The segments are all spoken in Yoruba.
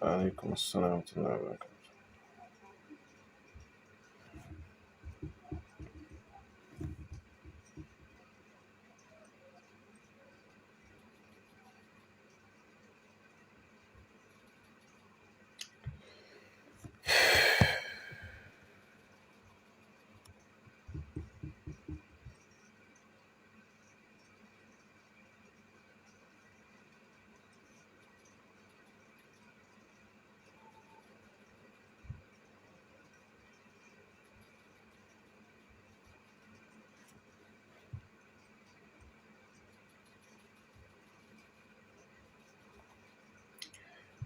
عليكم السلام ورحمة الله وبركاته.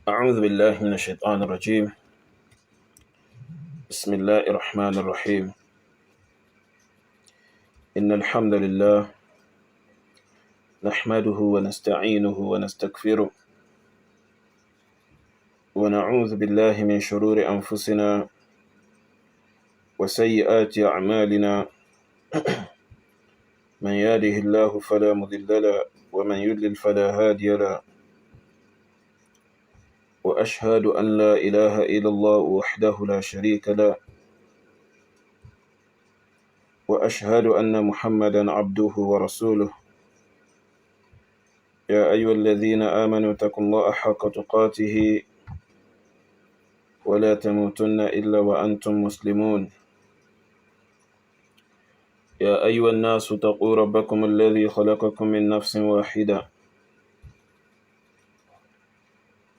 أعوذ بالله من الشيطان الرجيم. بسم الله الرحمن الرحيم. إن الحمد لله نحمده ونستعينه ونستغفره، ونعوذ بالله من شرور أنفسنا وسيئات أعمالنا. من يهده الله فلا مضل له، ومن يضلل فلا هادي له. وأشهد أن لا إله إلا الله وحده لا شريك له، وأشهد أن محمدا عبده ورسوله. يا أيها الذين آمنوا اتقوا الله حق تقاته ولا تموتن إلا وأنتم مسلمون. يا أيها الناس اتقوا ربكم الذي خلقكم من نفس واحدة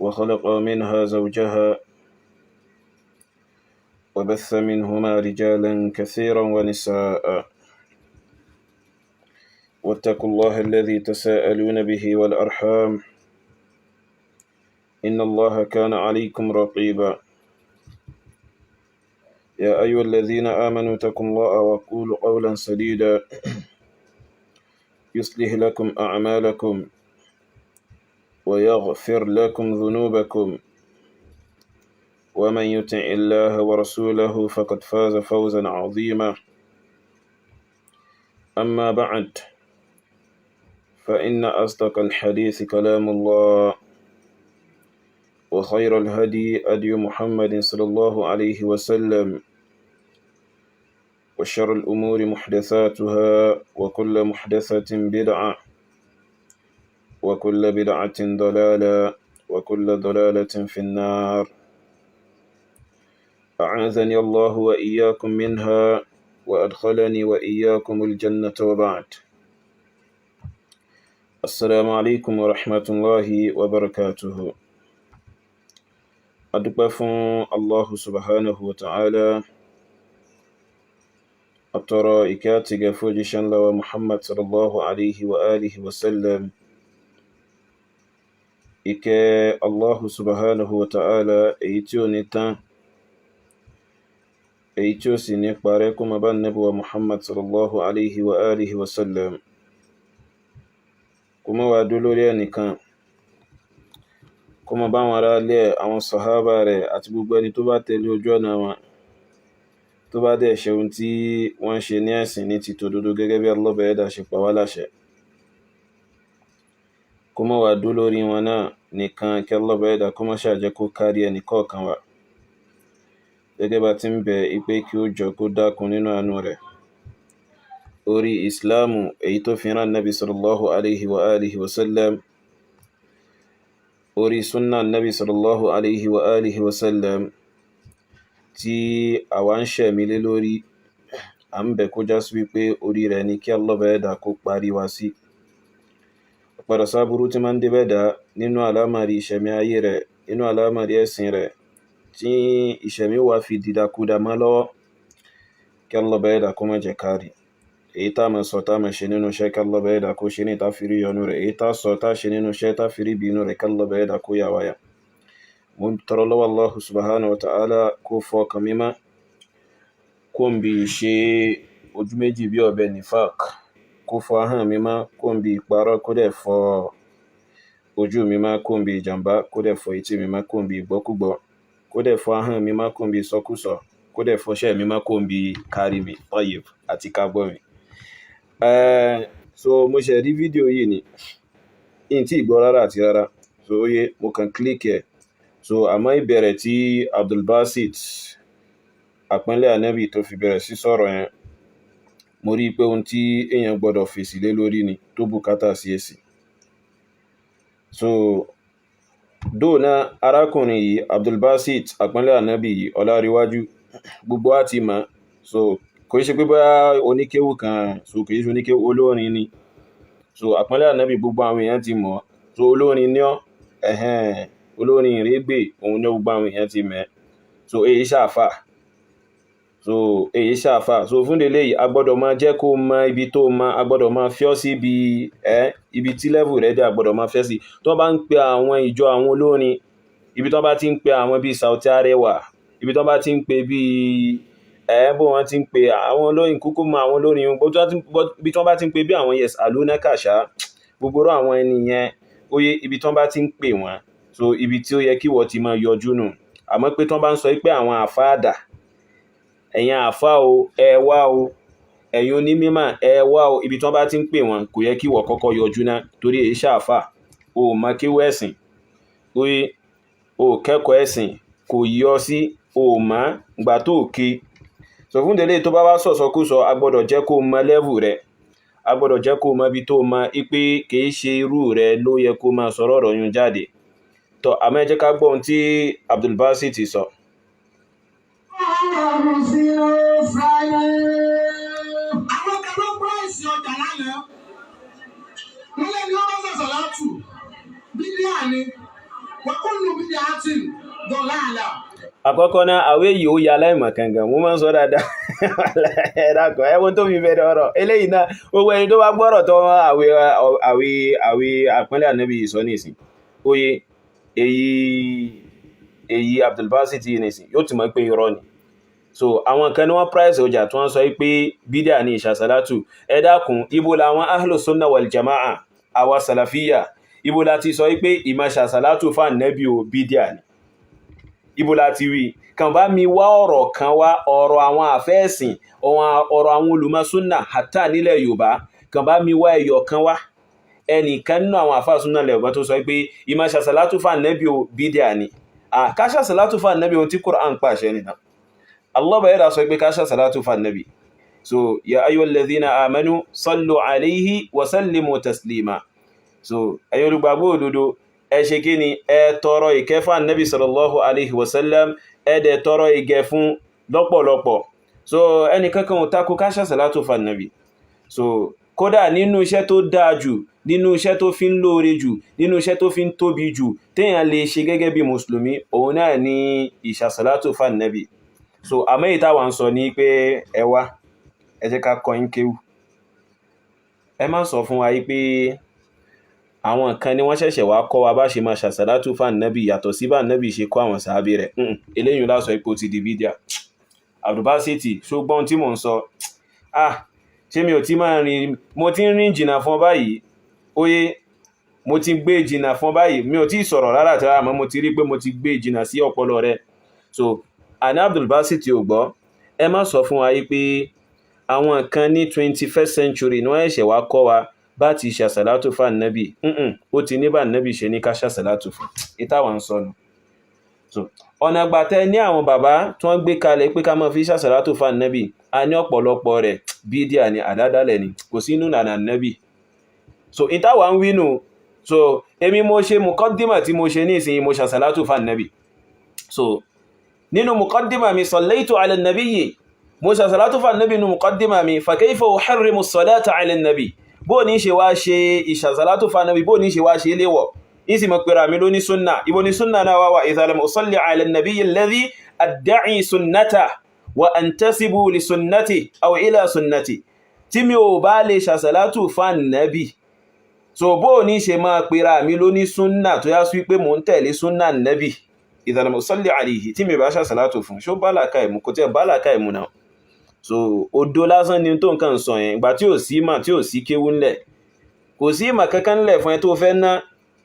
وخلق منها زوجها وبث منهما رجالا كثيرا ونساء، واتقوا الله الذي تساءلون به والأرحام إن الله كان عليكم رقيبا. يا أيها الذين آمنوا اتقوا الله وقولوا قولا سديدا يصلح لكم أعمالكم ويغفر لكم ذنوبكم، ومن يطع الله ورسوله فقد فاز فوزا عظيما. أما بعد، فإن أصدق الحديث كلام الله، وخير الهدي هدي محمد صلى الله عليه وسلم، وشر الأمور محدثاتها، وكل محدثة بدعة، وكل بدعة ضلالة، وكل ضلالة في النار. أعاذني الله وإياكم منها، وأدخلني وإياكم الجنة. وبعد، السلام عليكم ورحمة الله وبركاته. Adúpẹ́ fún Allahu subhanahu wa ta'ala, àtọrọ ìkẹ́ àti ìgẹ̀ fún òjíṣẹ́ ńlá wa Muhammad sallallahu alaihi wa alihi wa sallam. Ìkẹ́ Allahu subhanahu wa ta'ala, èyí tí ó ní tán, èyí tí ó sì ní parẹ́, kó máa bá Nábì wa Muhammad sallallahu alaihi wa alihi wa sallam, kó má wá dó lórí ẹnìkan, kó máa bá àwọn ará ilé ẹ̀, àwọn sàhábà rẹ̀ àti gbogbo ẹni tó bá tẹ̀lé ojú ọ̀nà wọn, tó bá dẹ̀ ṣe ohun tí wọ́n ń ṣe ní ẹ̀sìn ní ti tòdodo gẹ́gẹ́ bí Allah ẹ̀dá ṣe pa wá láṣẹ, kó má wá dó lórí wọn náà nìkan, kí Allah ẹ̀dá kó má ṣàjẹ́ kó kárí ẹnì kọ̀ọ̀kan wa, gẹ́gẹ́ bá ti ń bẹ̀ ipé kí ó jọ kó dákun nínú àánú rẹ̀ orí ìsìláàmù èyí tó fi rán Nabi sallallahu alaihi wa alihi wa sallam, orí súnnà Nabi sallallahu alaihi wa alihi wa sallam tí àwa ń ṣẹ̀mí lé lórí, à ń bẹ̀ kó já sí wípé orí rẹ̀ ni kí Allah ẹ̀dá kó parí wa sí. Padà sáburú tí máa ń débẹ̀ dá nínú àlámàrí ìṣẹ̀mí ayé rẹ̀, nínú àlámàrí ẹ̀sìn rẹ̀, tí ìṣẹ̀mí wa fi dìdàkudà mọ́ lọ́wọ́, kí Allah ẹ̀dá kó má jẹ́ ká rí. Èyí tá máa sọ, tá máa ṣe nínú iṣẹ́, kí Allah ẹ̀dá kó ṣe ní tá fi rí yọ́nú rẹ̀. Èyí tá sọ, tá ṣe nínú iṣẹ́, tá fi rí ìbínú rẹ̀, kí Allah ẹ̀dá kó yà wá yà. Mo tọrọ lọ́wọ́ Allahu subhanahu wa ta'ala kó fọkàn mímọ́ kó ń bí ṣe ojú méjì bí ọ̀bẹ nifaq. Kó fọ ahọ́n mi mọ́ kó ń bi ìparọ́, kó dẹ̀ fọ ojú mi mọ́ kó ń bi ìjàmbá, kó dẹ̀ fọ etí mi mọ́ kó ń bi ìgbọ́kúgbọ́, kó dẹ̀ fọ ahọ́n mi mọ́ kó ń bi ìsọkúsọ, kó dẹ̀ fọṣẹ́ mi mọ́ kó ń bi kárí mi tayyib àti kágbọ́ mi. So mo ṣe rí fídíò yìí ni in tí ìgbọ́ rárá àti rárá. So oye mo kàn click ẹ̀. So àmọ́ ìbẹ̀rẹ̀ tí Abdulbasit àpọ́nlé ànábì tó fi bẹ̀rẹ̀ sí sọ̀rọ̀ yẹn, mo rí pé ohun tí èèyàn gbọ́dọ̀ fèsì lé lórí ni tó bùkátà sí èsì. So dóò náà arákùnrin yìí Abdulbasit àpọ́nlé ànábì yìí ọláríwájú gbogbo á ti mọ̀. So kò ṣe pé bóyá oníkéwù kan, so kì í ṣe oníkéwù, olórin ni. So àpọ́nlé ànábì gbogbo àwọn èèyàn ti mọ̀. So olórin ní ọ́, ẹ̀hẹ́n, olórin ìrégbè òun ní gbogbo àwọn èèyàn ti mọ̀. So èyí ṣàfà, so èyí ṣàfà. So fún délé yìí a gbọ́dọ̀ máa jẹ́ kó mọ ibi tó mọ, a gbọ́dọ̀ máa fẹ́ sí ibi ẹ́ ibi tí level rẹ̀ dé, a gbọ́dọ̀ máa fẹ́ sí. Tó bá ń pe àwọn ìjọ àwọn olórin, ibi tó bá ti ń pe àwọn bíi Sauti Arẹwà, ibi tó bá ti ń pe bíi ẹ́ bó wọ́n ti ń pe àwọn olórin kúkú mọ àwọn olórin, ibi tó bá ti ń pe bí àwọn yes alunaka ṣá, gbogbo àwọn ẹni yẹn oye ibi tó bá ti ń pè wọ́n. So ibi tí ó yẹ kí wọ́n ti máa yọjú nù. Àmọ́ pé tó bá ń sọ pé àwọn àfáàdà, ẹ̀yin àfá o, ẹ wá o, ẹ̀yin onímímọ̀ ẹ wá o, ibi tó bá ti ń pè wọ́n kò yẹ kí wọ́n kọ́kọ́ yọjú náà, torí èyí ṣàfà, o mọ kéwú ẹ̀sìn, oye o kẹ́kọ̀ọ́ ẹ̀sìn kò yọ sí, o mọ̀ gbà tó ké. So fún délé tó bá wá sọ̀sọkúsọ, a gbọ́dọ̀ jẹ́ kó mọ level rẹ̀, a gbọ́dọ̀ jẹ́ kó mọ ibi tó mọ ipé kìí ṣe irú rẹ̀ ló yẹ kó máa sọ̀rọ̀ ọ̀rọ̀ yun jáde. Tọ́ àmọ́ ẹ jẹ́ ká gbọ́ ohun tí Abdulbasit sọ. Àwọn kan ló price ọjà lánàá. Wọ́n lẹ́ni ó bá sọ̀sọ̀ látù. Bídíà ni. Wọ́n kò lu bídíà tì dọ̀là àlà. Àkọ́kọ́ náà, àwé yìí ó ya aláìmọ̀ kan gan, mo máa ń sọ dáadáa. Ẹ dákun, ẹwọ́n tó fi bẹ̀rẹ̀ ọ̀rọ̀ eléyìí náà, gbogbo ẹni tó bá gbọ́rọ̀ tó àwé àwé àwé àpọ́nlé ànábì yìí sọ nísìn, oye èyí èyí Abdulbasit yìí nísìn yóò ti mọ̀ pé irọ́ ni. So àwọn kan ní wọ́n price ọjà tí wọ́n sọ pé bídíà ní ìṣàsálátù. Ẹ dákun, ibo làwọn ahlu sunna wal jama'a, àwa sàlàfíyà, ibo la ti sọ pé ìmọ̀ ṣàsálátù fún ànábì o bídíà ni? Ibo la ti rí? Kàn bá mi wá ọ̀rọ̀ kan wá, ọ̀rọ̀ àwọn àfẹ́ẹ̀sìn, ọ̀rọ̀ àwọn olùmọ̀ súnà hàtà nílẹ̀ Yorùbá, kàn bá mi wá ẹyọ kan wá, ẹnìkan nínú àwọn àfáà súnà ilẹ̀ Yorùbá tó sọ pé ìmọ̀ ṣàsálátù fún ànábì o bídíà ni. Ká ṣàsálátù fún ànábì, ohun tí Qur'an pàṣẹ nìyẹn. Allah bá yẹ́ra sọ pé ká ṣàsálátù fún ànábì. So ya ayyuhal ladhina amanu sallu alayhi wa sallimu taslima. So ẹ̀yin olùgbàgbọ́ òdodo, ẹ ṣe kí ni? Ẹ tọrọ ìkẹ́ fún ànábì sallallahu alaihi wasallam, ẹ dẹ̀ tọrọ ìgẹ̀ fún lọ́pọ̀lọpọ̀. So ẹni kankan ò tako ká ṣàsálátù fún ànábì. So kódà nínú iṣẹ́ tó dáa jù, nínú iṣẹ́ tó fi ń lóore jù, nínú iṣẹ́ tó fi ń tóbi jù téèyàn lè ṣe gẹ́gẹ́ bí mùsùlùmí, òun náà ni ìṣàsálátù fún ànábì. So àmọ́ èyí táwa ń sọ ní pé ẹ wá, ẹ jẹ́ ká kọ́ yín kéwú. Ẹ má sọ fún wa pé àwọn kan ni wọ́n ṣẹ̀ṣẹ̀ wá kọ́ wa bá ṣe máa ṣàsálátù fún ànábì yàtọ̀ sí bá ànábì ṣe kọ́ àwọn sàábé rẹ̀. Eléyìí lásọ ipò ti di bídíà. Abdulbasit, ṣó gbọ́n tí mò ń sọ? Ah, ṣé mi ò ti máa rìn? Mo ti ń rìn jìnnà fún ọ báyìí. Óyé mo ti gbé jìnnà fún ọ báyìí, mi ò tí ì sọ̀rọ̀ rárá àti rárá, àmọ́ mo ti rí pé mo ti gbé jìnnà sí ọpọlọ rẹ. So àní Abdulbasit ò gbọ́. Ẹ má sọ fún wa yìí pé àwọn kan ní 21st century ní wọ́n ẹ̀ṣẹ̀ wá kọ́ wa bá ti ṣàṣàlátù fún ànábì. Ó ti ní bá ànábì ṣe ní ká ṣàṣàlátù fún ìtawà ń sọnù. So ọ̀nà àgbàtẹ́ ní àwọn bàbá tí wọ́n gbé kalẹ̀ pé ká máa fi ṣàṣàlátù fún ànábì, a ní ọ̀pọ̀lọpọ̀ rẹ̀ bídíà ni, àdádálẹ̀ ni, kò sí inú nànà ànábì. So ìtawà ń wínú. So èmi mo ṣe mùkọ́dímà tí mo ṣe ní ìsinyìí, mo ṣàṣàlátù fún ànábì. So nínú mùkọ́dímà mi, sallaytu ala nabiyyi, mo ṣàṣàlátù fún ànábì nínú mùkọ́dímà mi. Fa kayfa uharrimu salata ala nabi? Bó ní ṣe wá ṣe ìṣàṣàlátù fún ànábì, bó ní ṣe wá ṣe léwọ̀, ìsì mọ̀ pẹ̀rọ àmì lóní súnnà? Ibo ni súnnà náà wá wà? Idha lam usalli ala nabiyyi alladhi adda'i sunnata wa antasibu li sunnati aw ila sunnati, tí mi ò bá lè ṣàṣàlátù fún ànábì, so bó ní ṣe máa pèrà mi lóní súnnà tó yá sí pé mò ń tẹ̀lé súnnà nábì? Idha lam usalli alayhi, tí mi bá ṣàṣàlátù fún, ṣó bá làákà ìmú? Kò tẹ́ bá làákà ìmú náà. So odo lásán ni tó nǹkan sọ yẹn. Ìgbà tí ò sí mà, tí ò sí kéwú ńlẹ̀, kò sí ìmọ̀ kankan ńlẹ̀ fún ẹ tó fẹ́ ná.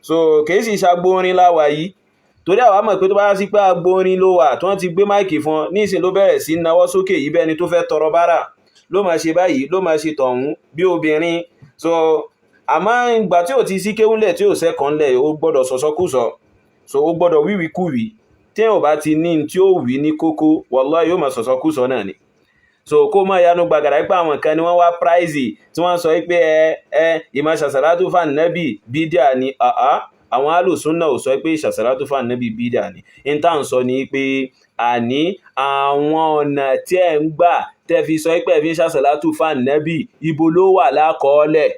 So kìí sì ṣagbóorin láwà yìí, torí àwa mọ̀ pé tó bá sí pé agbóorin ló wà tí wọ́n ti gbé máìkì fún ọ ní ìsìn, ló bẹ̀rẹ̀ sí nawọ́ sókè yìí bẹ́ni tó fẹ́ tọrọ bárà, ló máa ṣe báyìí, ló máa ṣe tọ̀hún bí obìnrin. So àmọ́ ìgbà tí ò ti sí kéwú ńlẹ̀, tí ò sẹ́kọ̀ọ́ ńlẹ̀, ó gbọ́dọ̀ sọ̀sọ́kùsọ. So ó gbọ́dọ̀ wíwíkúwìí. Tí ò bá ti ní tí ó wí ní kókó, wallahi, yóò máa sọ̀sọ́kùsọ náà ni. So kó máa yanu gbàgàrà pé àwọn kan ni wọ́n wá price tí wọ́n sọ pé ẹ ìmọ̀ ṣàṣàlátù fún Ànábì bídíà ni. Àá, àwọn alùsúnnà ò sọ pé ṣàṣàlátù fún Ànábì bídíà ni. In tá ń sọ ni pé àní àwọn ọ̀nà tí ẹ ń gbà tẹ́ fi sọ pé ẹ fi ń ṣàṣàlátù fún Ànábì, ibo ló wà lákọọ́lẹ̀?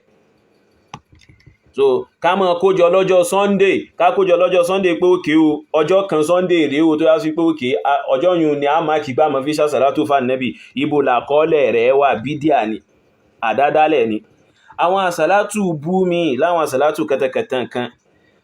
So ká máa kójọ lọ́jọ́ Sunday, ká kójọ lọ́jọ́ Sunday pé òkè o, ọjọ́ kan Sunday rèé o, tó yá sí pé òkè ọjọ́ yun ni a máa kí gbá máa fi ṣàṣàlátù fún Ànábì, ibo làkọọ́lẹ̀ rẹ̀ wà? Bídíà ni, àdádálẹ̀ ni. Àwọn àsàlátù bú mi láwọn àsàlátù kẹtẹkẹtẹ kan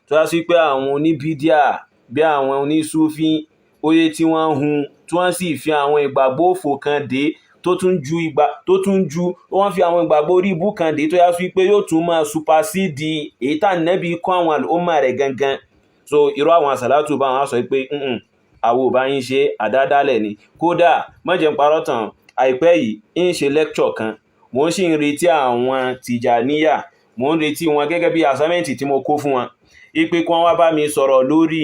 tó yá sí pé àwọn oníbídíà bí àwọn onísúfí oye tí wọ́n ń hun, tí wọ́n sì fi àwọn ìgbàgbọ́ òfò kan dé, tó tún ju ìgbà tó tún ju wọ́n fi àwọn ìgbàgbọ́ orí ibú kan dé, tó yá sí pé yóò tún máa supersede èyí tá Ànábì kọ́ àwọn àlùmọ́ rẹ̀ gangan. So irú àwọn àsàlátù bá wọn sọ pé àwọn ò bá yín ṣe, àdádálẹ̀ ni. Kódà má jẹ́ n parọ́ tán, àìpẹ́ yìí ń ṣe lecture kan, mò ń sì ń retí àwọn Tìjàníyà, mò ń retí wọn gẹ́gẹ́ bí assignment tí mo kó fún wọn, ipe kí wọ́n wá bá mi sọ̀rọ̀ lórí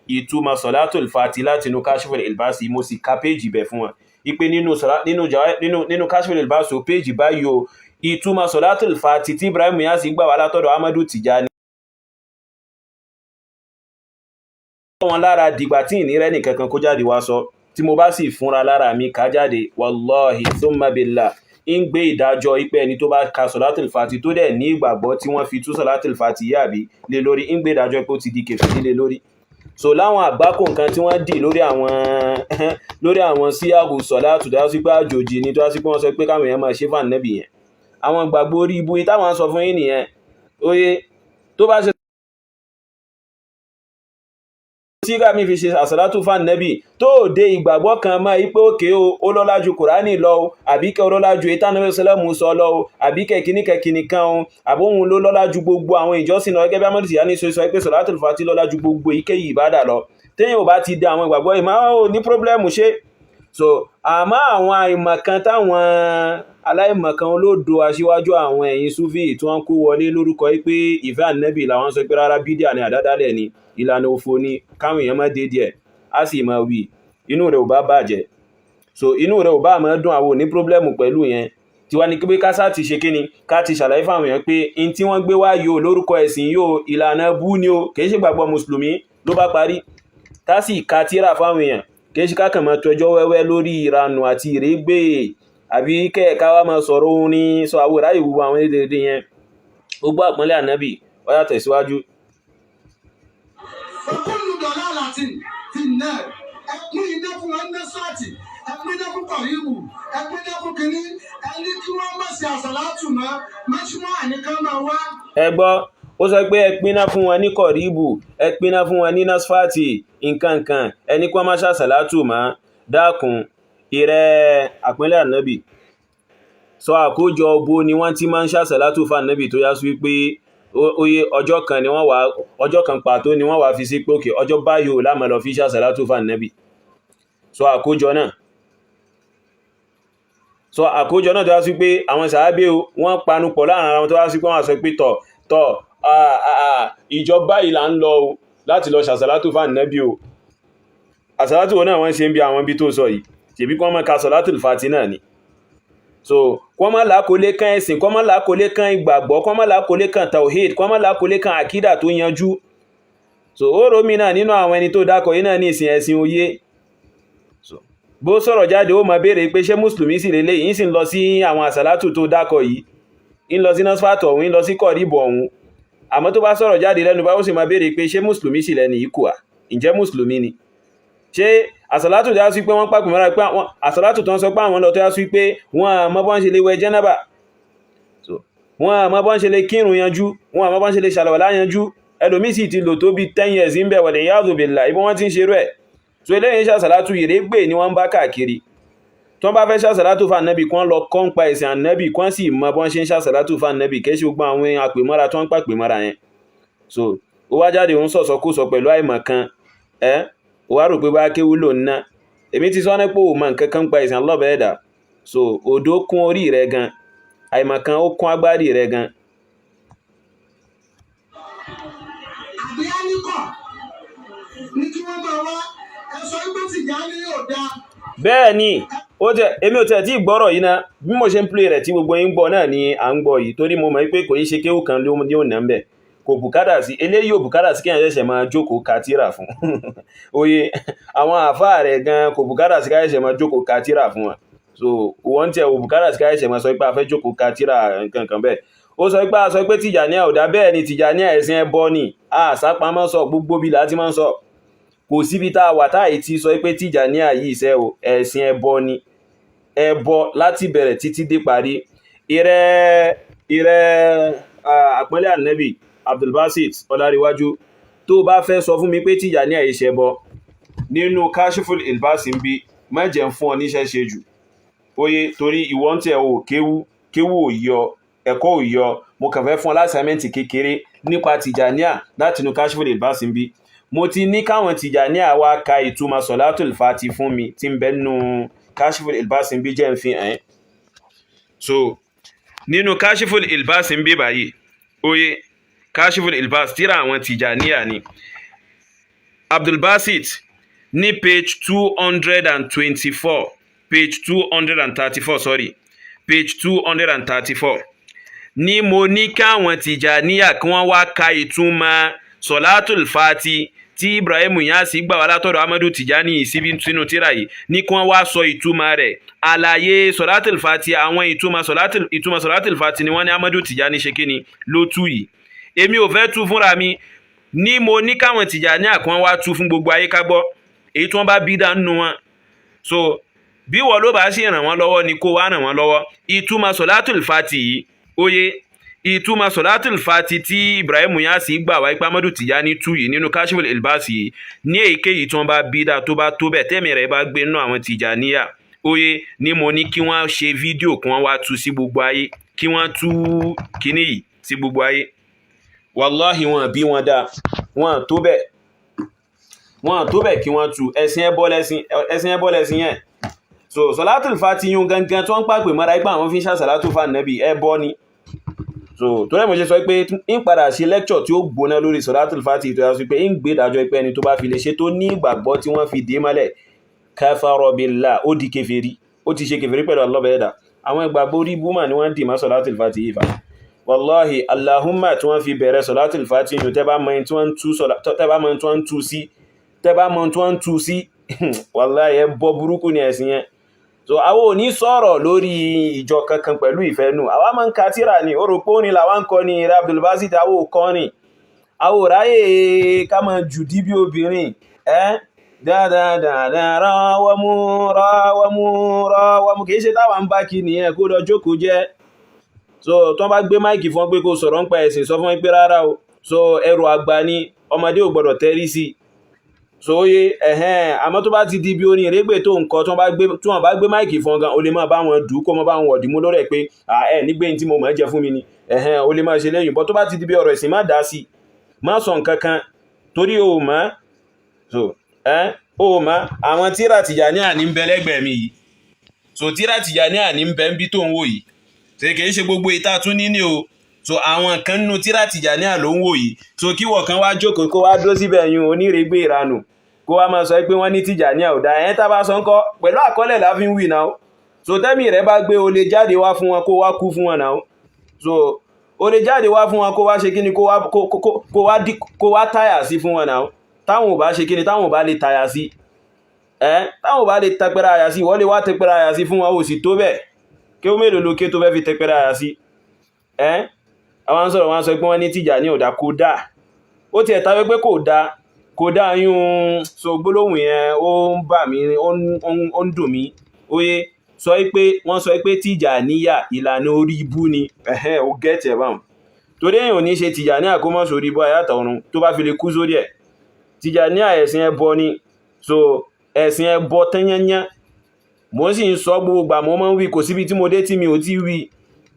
ìtumọ̀ Sọ̀látùl Fàtí látinú Kashful Ilbasi. Mo sì ka péjì bẹ̀ fún wọn ipe nínú Kashful Ilbasi o, péjì báyìí o, ìtumọ̀ Sọ̀látùl Fàtí tí Ibrahim Niasse gbà wá látọ̀dọ̀ Amadu Tijani wọn lára. Dìgbà tí ìní rẹ́ nìkankan kó jáde wá sọ, tí mo bá sì fúnra lára mi ká jáde, wallahi thumma billah, ń gbé ìdájọ́ ipé ẹni tó bá ka Sọ̀látùl Fàtí tó dẹ̀ ní ìgbàgbọ́ tí wọ́n fi tú Sọ̀látùl Fàtí yàbí lé lórí, ń gbé ìdájọ́ pé ó ti di kèfèrí lé lórí. So láwọn àgbákò nǹkan tí wọ́n dì lórí àwọn síyàgù sọ̀látù tó yá sí pé àjòjì ni, tó yá sí pé wọ́n sọ pé káwọn èèyàn máa ṣe fún Ànábì yẹn, àwọn ìgbàgbọ́ orí ibu yìí táwọn sọ fún yín nìyẹn. Oye tó bá ṣe sígá mi fi ṣe àsàlátù fún Ànábì tó dé ìgbàgbọ́ kan mọ́ ipé òkè o, ó lọ́lá ju Kùránì lọ o, àbí kẹ́ ó lọ́lá ju ìtànàbí sẹlẹ̀mù sọ lọ o, àbí kẹ́ kíní kẹ́ kíní kan o, àbóhun ló lọ́lá ju gbogbo àwọn ìjọsìn lọ, gẹ́gẹ́ bí Amadu Tijani sọ pé Sọ̀látùl Fàtí lọ́lá ju gbogbo èyíkéyìí ìbádà lọ. Téèyàn ò bá ti dé àwọn ìgbàgbọ́ yìí, máa ò ní problem ṣe. So àmọ́ àwọn àìmọ̀kan táwọn aláìmọ̀kan olódo aṣíwájú àwọn ẹ̀yìn Súfì tí wọ́n kó wọlé lórúkọ pé ìfẹ́ Ànábì làwọn sọ pé rárá, bídíà ni, àdádálẹ̀ ni, ìlànà òfo ni, káwọn èèyàn má dé díẹ̀ á sì máa wí, inú rẹ̀ ò bá bàjẹ́, so inú rẹ̀ ò bá máa dùn, àwọn ò ní problem pẹ̀lú yẹn. Tiwa ni pé kásá ti ṣe kíni, ká ti ṣàlàyé fáwọn èèyàn pé in tí wọ́n gbé wá yóò lórúkọ ẹ̀sìn yóò, ìlànà bú ni o, kìí ṣe gbàgbọ́ mùsùlùmí ló bá parí. Ká sì ka tírà fáwọn èèyàn, kìí ṣe ká kàn máa tọjọ́ wẹ́wẹ́ lórí ìranù àti ìrégbè, àbí kẹ́ẹ̀ká wá máa sọ̀rọ̀ orin sọ àwòrán ìwúwo àwọn èdè yẹn. Gbogbo àpọ́nlé Ànábì, ó yá, tẹ̀síwájú. وكل ضلالة في النار. Ẹ pín iná fún wọn ní sọ́ọ̀tì, ẹ pín iná fún kọ̀ríbù, ẹ pín iná fún kínní. Ẹni kí wọ́n má ṣe àsàlátù mọ́ mọ́ṣúmọ́ àníkàn máa wá. Ẹ gbọ́, ó sọ pé ẹ pínná fún wọn ní kọ̀ríbù, ẹ pínná fún wọn ní nasfati nkankan, ẹni kí wọ́n má ṣàṣàlátù mọ́. Dákun, ìrẹ́ àpínlẹ̀ Ànábì, sọ àkójọ bo ni wọ́n ti máa ń ṣàṣàlátù fún Ànábì tó yá sí wípé oye ọjọ́ kan ni wọ́n wá, ọjọ́ kan pàtó ni wọ́n wá fi sí pé òkè ọjọ́ báyìí ò lámọ̀ lọ fi ṣàṣàlátù fún Ànábì? Sọ àkójọ náà, sọ àkójọ náà tó wá sí pé àwọn sàábé o, wọ́n panupọ̀ láàrin ara wọn, tó wá sí pé wọ́n sọ pé tọ̀ tọ̀, ìjọba yìí là ń lọ o láti lọ ṣàṣàlátù fún Ànábì o. Àṣàlátù wọn náà wọ́n ṣe ń bí àwọn ibi tó sọ yìí? Ṣèbí kí wọ́n máa ka Sọ̀látùl Fàtí náà ni. So kí wọ́n má làákólé kan ẹ̀sìn, kí wọ́n má làákólé kan ìgbàgbọ́, kí wọ́n má làákólé kan tawhid, kí wọ́n má làákólé kan àkídà tó yanjú. So ó rómi náà nínú àwọn ẹni tó dákọ̀ yìí náà ní ìsìn ẹ̀sìn òye. So bó sọ̀rọ̀ jáde, ó máa béèrè pé ṣé mùsùlùmí sì lélẹ̀ yìí sì ń lọ sí àwọn àsàlátù tó dákọ̀ yìí, ń lọ sí nọ́sfàtọ̀ ọ̀hún, ń lọ sí kọ̀ríbù ọ̀hún. Àmọ́ tó bá sọ̀rọ̀ jáde lẹ́nu bá, ó sì máa béèrè pé ṣé mùsùlùmí sì lẹ́nu yìí kù à? Ǹjẹ́ mùsùlùmí ni? Ṣé àsàlátù tó yá sí pé wọ́n pàpì mọ́ra pé àsàlátù tó ń sọ pé àwọn lọ, tó yá sí pé wọ́n àmọ́ bọ́n ṣe lè wẹ jẹ́nàbà, wọ́n àmọ́ bọ́n ṣe lè kírun yanjú, wọ́n àmọ́ bọ́n ṣe lè ṣàlùwàlá yanjú? Ẹlòmí sì ti lò tó bí 10 years ń bẹ̀, wal iyadhu billah, ibi wọ́n ti ń ṣerú ẹ̀. So eléyìí ṣàsàlátù, ìrégbè ni wọ́n ń bá káàkiri. Tó bá fẹ́ ṣàṣàlátù fún ànábì, kán lọ kọ́ ń pa ẹ̀sìn ànábì, kán sì mọ bọ́n ṣe ń ṣàṣàlátù fún ànábì, kìí ṣe gbogbo àwọn àpèmọ́ra tó ń pàpèmọ́ra yẹn. So ó wá jáde, òun sọ̀sọ́kúsọ pẹ̀lú àìmọ̀ kan. Ẹ́ ó wá rò pé bá kéwú lò ń ná. Èmi ti sọ ní pé ò mọ nǹkan kan pa ẹ̀sìn Allah ẹ̀dá. So òdo kún orí rẹ gan, àìmọ̀ kan ó kún agbárí rẹ gan. Àbí áníkọ̀ ní kí wọ́n máa wá, ẹ sọ wípé Tìjàní yóò dáa. Bẹ́ẹ̀ ni, ó tẹ́ èmi ò tẹ́ tí gbọ́rọ̀ yìí ná. Bí mo ṣe ń play rẹ̀ tí gbogbo yín gbọ́ náà ni à ń gbọ́ yìí, torí mo mọ̀ pé kò í ṣe kéwù kan ló ní ònà ń bẹ̀. Kò bùkátà sí eléyìí, ò bùkátà sí kéèyàn ṣẹ̀ṣẹ̀ máa jókòó ka tírà fún oye àwọn àáfàá rẹ̀ gan. Kò bùkátà sí ká ṣẹ̀ṣẹ̀ máa jókòó ka tírà fún wọn. So wọ́n tiẹ̀ ò bùkátà sí ká ṣẹ̀ṣẹ̀ máa sọ pé a fẹ́ jókòó ka tírà nǹkan kan bẹ́ẹ̀. Ó sọ pé a sọ pé Tìjàníyà ò dá. Bẹ́ẹ̀ ni, Tìjàníyà ẹ̀sìn ẹbọ ni. Àsápamọ́ sọ, gbogbo bí láti máa ń sọ, kò síbi tá a wà táyì tí sọ pé Tìjàníyà yìí iṣẹ́ o, ẹ̀sìn ẹbọ ni, ẹbọ láti bẹ̀rẹ̀ títí dé parí. Ìrẹ́ ìrẹ́ àpọ́nlé ànẹ́bì Abdulbasit Ọláríwájú, tó bá fẹ́ sọ fún mi pé Tìjàníyà yìí ṣẹbọ nínú Kashiful Ilbasi ń bí, má jẹ́ ń fún ọ níṣẹ́ ṣe jù oye, torí ìwọ ń tẹ̀ ò kéwú, kéwú ò yọ, ẹ̀kọ́ ò yọ. Mo kàn fẹ́ fún ọ l'assignment kékeré nípa Tìjàníyà látinú Kashiful Ilbasi ń bí. Mo ti ní káwọn Tìjàníyà wá ka ìtumọ̀ Sọ̀látùl Fati fún mi tí ń bẹ nínú Kashiful Ilbasi ń bí, jẹ́ ń fi hàn ẹ́. So nínú Kashiful Ilbasi ń bí báyìí, oye, Kashiful Ilbas tíra àwọn Tìjàníyà ni, Abdulbasit, ní page 224, page 234, sorry, page 234 ní mo ní káwọn Tìjàníyà kí wọ́n wá ka ìtumọ̀ Sọ̀látùl Fati tí Ibrahim Inyas gbà wá látọ̀dọ̀ Amadu Tijani síbi sínú tíra yìí, ní kí wọ́n wá sọ ìtumọ̀ rẹ̀, àlàyé Sọ̀látùl Fati, àwọn ìtumọ̀ Sọ̀látùl Fati ni wọ́n ní Amadu Tijani ṣe kíni ló tú yìí. Èmi ò fẹ́ tú fúnra mi ní, mo ní káwọn Tijani kí wọ́n wá tú fún gbogbo ayé ká gbọ́ èyí tí wọ́n bá bí dá nínú wọn. So bí wọ́n ló bá sì ràn wọ́n lọ́wọ́ ni kó wá ràn wọ́n lọ́wọ́. Ìtumọ̀ Sọ̀látùl Fati yìí, oye, ìtumọ̀ Sọ̀látùl Fati tí Ibrahim Inyas gbà wá ipá Amadu Tijani tú yìí nínú Kashiful Ilbasi yìí, ní èyíkéyìí tí wọ́n bá bí dá, tó bá tó bẹ́ẹ̀, tẹ́mi rẹ̀ bá gbé nínú àwọn Tìjàníyà, oye, ní mo ní kí wọ́n ṣe fídíò, kí wọ́n wá tú sí gbogbo ayé, kí wọ́n tú kíní yìí sí gbogbo ayé. Wàláhì, wọn bí wọn dáa, wọn tó bẹ́ẹ̀, wọn tó bẹ́ẹ̀ kí wọ́n tú. Ẹ̀sìn ẹbọ lẹ́sìn, ẹ̀sìn ẹbọ lẹ́sìn yẹn. So Sọ̀látùl Fati yún gangan tí wọ́n ń pàpè mọ́ra ipá àwọn fi ń ṣàṣàlátù fún Ànábì, ẹbọ ni. So torí ẹ̀ mo ṣe sọ pé ń padà ṣe lecture tí ó gbóná lórí Sọ̀látùl Fati, tó yà sí pé ń gbé ìdájọ́ pé ẹni tó bá fi lè ṣe, tó ní ìgbàgbọ́ tí wọ́n fi dé mọ́lẹ̀, kafara billah, ó di kèfèrí, ó ti ṣe kèfèrí pẹ̀lú Allah ẹ̀dá. Àwọn ìgbàgbọ́ orí búmà ni wọ́n dì má Sọ̀látùl Fati yìí fa. Wàláhì, Allahumma tí wọ́n fi bẹ̀rẹ̀ Sọ̀látùl Fati yìí, tẹ́ bá mọ tí wọ́n ń tú sí, tẹ́ bá mọ tí wọ́n ń tú sí, wàláhì, ẹ bọ́ burúkú ni ẹ̀sìn yẹn. So àwọn ò ní sọ̀rọ̀ lórí ìjọ kankan pẹ̀lú ìfẹ́nú. Àwa máa ń ka tírà ní orò pé ní làwa ń kọ́ ní ìrẹ́ Abdulbasit. Àwọn ò kọ́ ní, àwọn ò ráyè ká máa jùdí bí obìnrin ẹ́ dáadáa. Rọ́wọ́mú rọ́wọ́mú rọ́wọ́mú, kìí ṣe táwa ń bá kí nìyẹn, kó lọ jókòó jẹ́. So tó bá gbé mic fún ọ pé kó sọ̀rọ̀ ń pa ẹ̀sìn, sọ fún pé rárá o. So ẹrù àgbà ni, ọmọdé ò gbọ́dọ̀ tẹ́rí sí. So oye ẹ̀hẹ́n, àmọ́ tó bá ti di bí orin ìrégbè tó nǹkan, tí wọ́n bá gbé mic fún gan, o lè máa bá wọn dù kó mọ́ bá wọn wọ̀dì mú lórí ẹ̀ pé ẹ̀ nígbé tí mo mọ̀ ẹ́ jẹ fún mi ni. Ẹ̀hẹ́n, o lè máa ṣe lẹ́yìn bọ́. Tó bá ti di bí ọ̀rọ̀ ẹ̀sìn, má dá sí, má sọ nǹkan kan torí o mọ̀. So ẹ́ o mọ̀ àwọn tíra Tìjàníyà ní ń bẹ lẹ́gbẹ̀ẹ́ mi yìí. So tíra Tìjàníyà ní ń bẹ ń bí tó ń wò yìí, ṣe kìí ṣe gbogbo ìta tún ní ní o. So àwọn kan nínú tíra Tìjàníyà ló ń wò yìí. So kíwọ̀ kan wá jókòó, kó wá dúró síbẹ̀ yún onírègbè ìranù, kó wá máa sọ pé wọ́n ní Tìjàníyà ò dá ẹ̀ tá bá sọ ń kọ́ pẹ̀lú àkọọ́lẹ̀ la fi ń wì náà. So tẹ́mì rẹ̀ bá gbé, o lè jáde wá fún wọn, kó wá kú fún wọn náà. So o lè jáde wá fún wọn, kó wá ṣe kíni, kó wá táyà sí fún wọn náà. Táwọn ò bá ṣe kíni, táwọn ò bá lè táyà sí ẹ́, táwọn ò bá lè tẹpẹrẹ àyà sí, wọ́n lè wá tẹpẹrẹ àyà sí fún wọn. Ò sì tó bẹ́ẹ̀. Kí ó mélòó lókè tó fẹ́ fi tẹpẹrẹ àyà sí ẹ́? Àwọn sọ̀rọ̀, wọn sọ pé wọ́n ní Tìjàní ò dá, kò dá. Ó tiẹ̀ tàwé pé kò dá, kò dá yún. So gbólóhùn yẹn, ó ń bà mí, ó ń dùn mí. Oye, sọ pé wọ́n sọ pé Tìjàníyà ìlànà orí ibú ni. Ẹ̀hẹ́n, ó gẹ́tì ẹ̀ báwọn, torí èèyàn ò ní ṣe Tìjàníyà kó mọ́ sórí ibú ayátọ̀ ọ̀run tó bá fi lè kú sórí ẹ̀. Tìjàníyà ẹ̀sìn ẹbọ ni. So ẹ̀sìn ẹbọ tẹ́yẹ́yẹ́. Mo sì ń sọ gbogbo gbà, mo máa ń wí, kò síbi tí mo dé tí mi ò ti wí.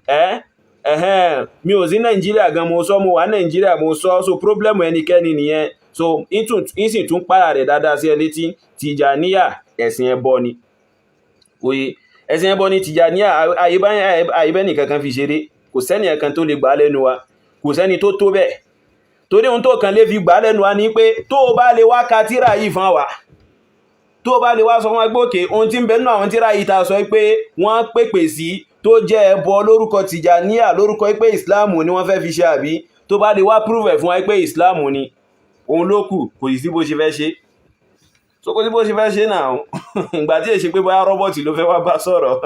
Ẹ́ ẹ̀hẹ́n, mi ò sí Nàìjíríà gan mo sọ, mo wà Nàìjíríà mo sọ. So problem ẹnikẹ́ni nìyẹn. So ń sì tún pààrà rẹ̀ dáadáa sí ẹ létí, Tìjàníyà ẹ̀sìn ẹbọ ni. Oye, ẹ̀sìn ẹbọ ni Tìjàníyà. Àyíbẹ́ nìkankan fi ṣeré, kò sẹ́ni ẹ̀kan tó lè gbà lẹ́nu wa, kò sẹ́ni tó tó bẹ́ẹ̀. Torí ohun tó kàn lè fi gbà lẹ́nu wa ní pé tó bá lè wá ka tírà yìí fún wa, tó bá lè wá sọ fún wa pé òkè ohun tí ń bẹ nínú àwọn tírà yìí ta sọ pé wọ́n pèpè sí tó jẹ́ ẹbọ lórúkọ Tìjàníyà, lórúkọ pé ìsìláàmù ni wọ́n fẹ́ fi ṣe, àbí tó bá lè wá prove ẹ̀ fún wa pé ìsìláàmù ni, òun ló kù. Kò sí bó ṣe fẹ́ ṣe. So kò sí bó ṣe fẹ́ ṣe náà. Ìgbà tí èṣe pé bóyá robot ló fẹ́ wá bá sọ̀rọ̀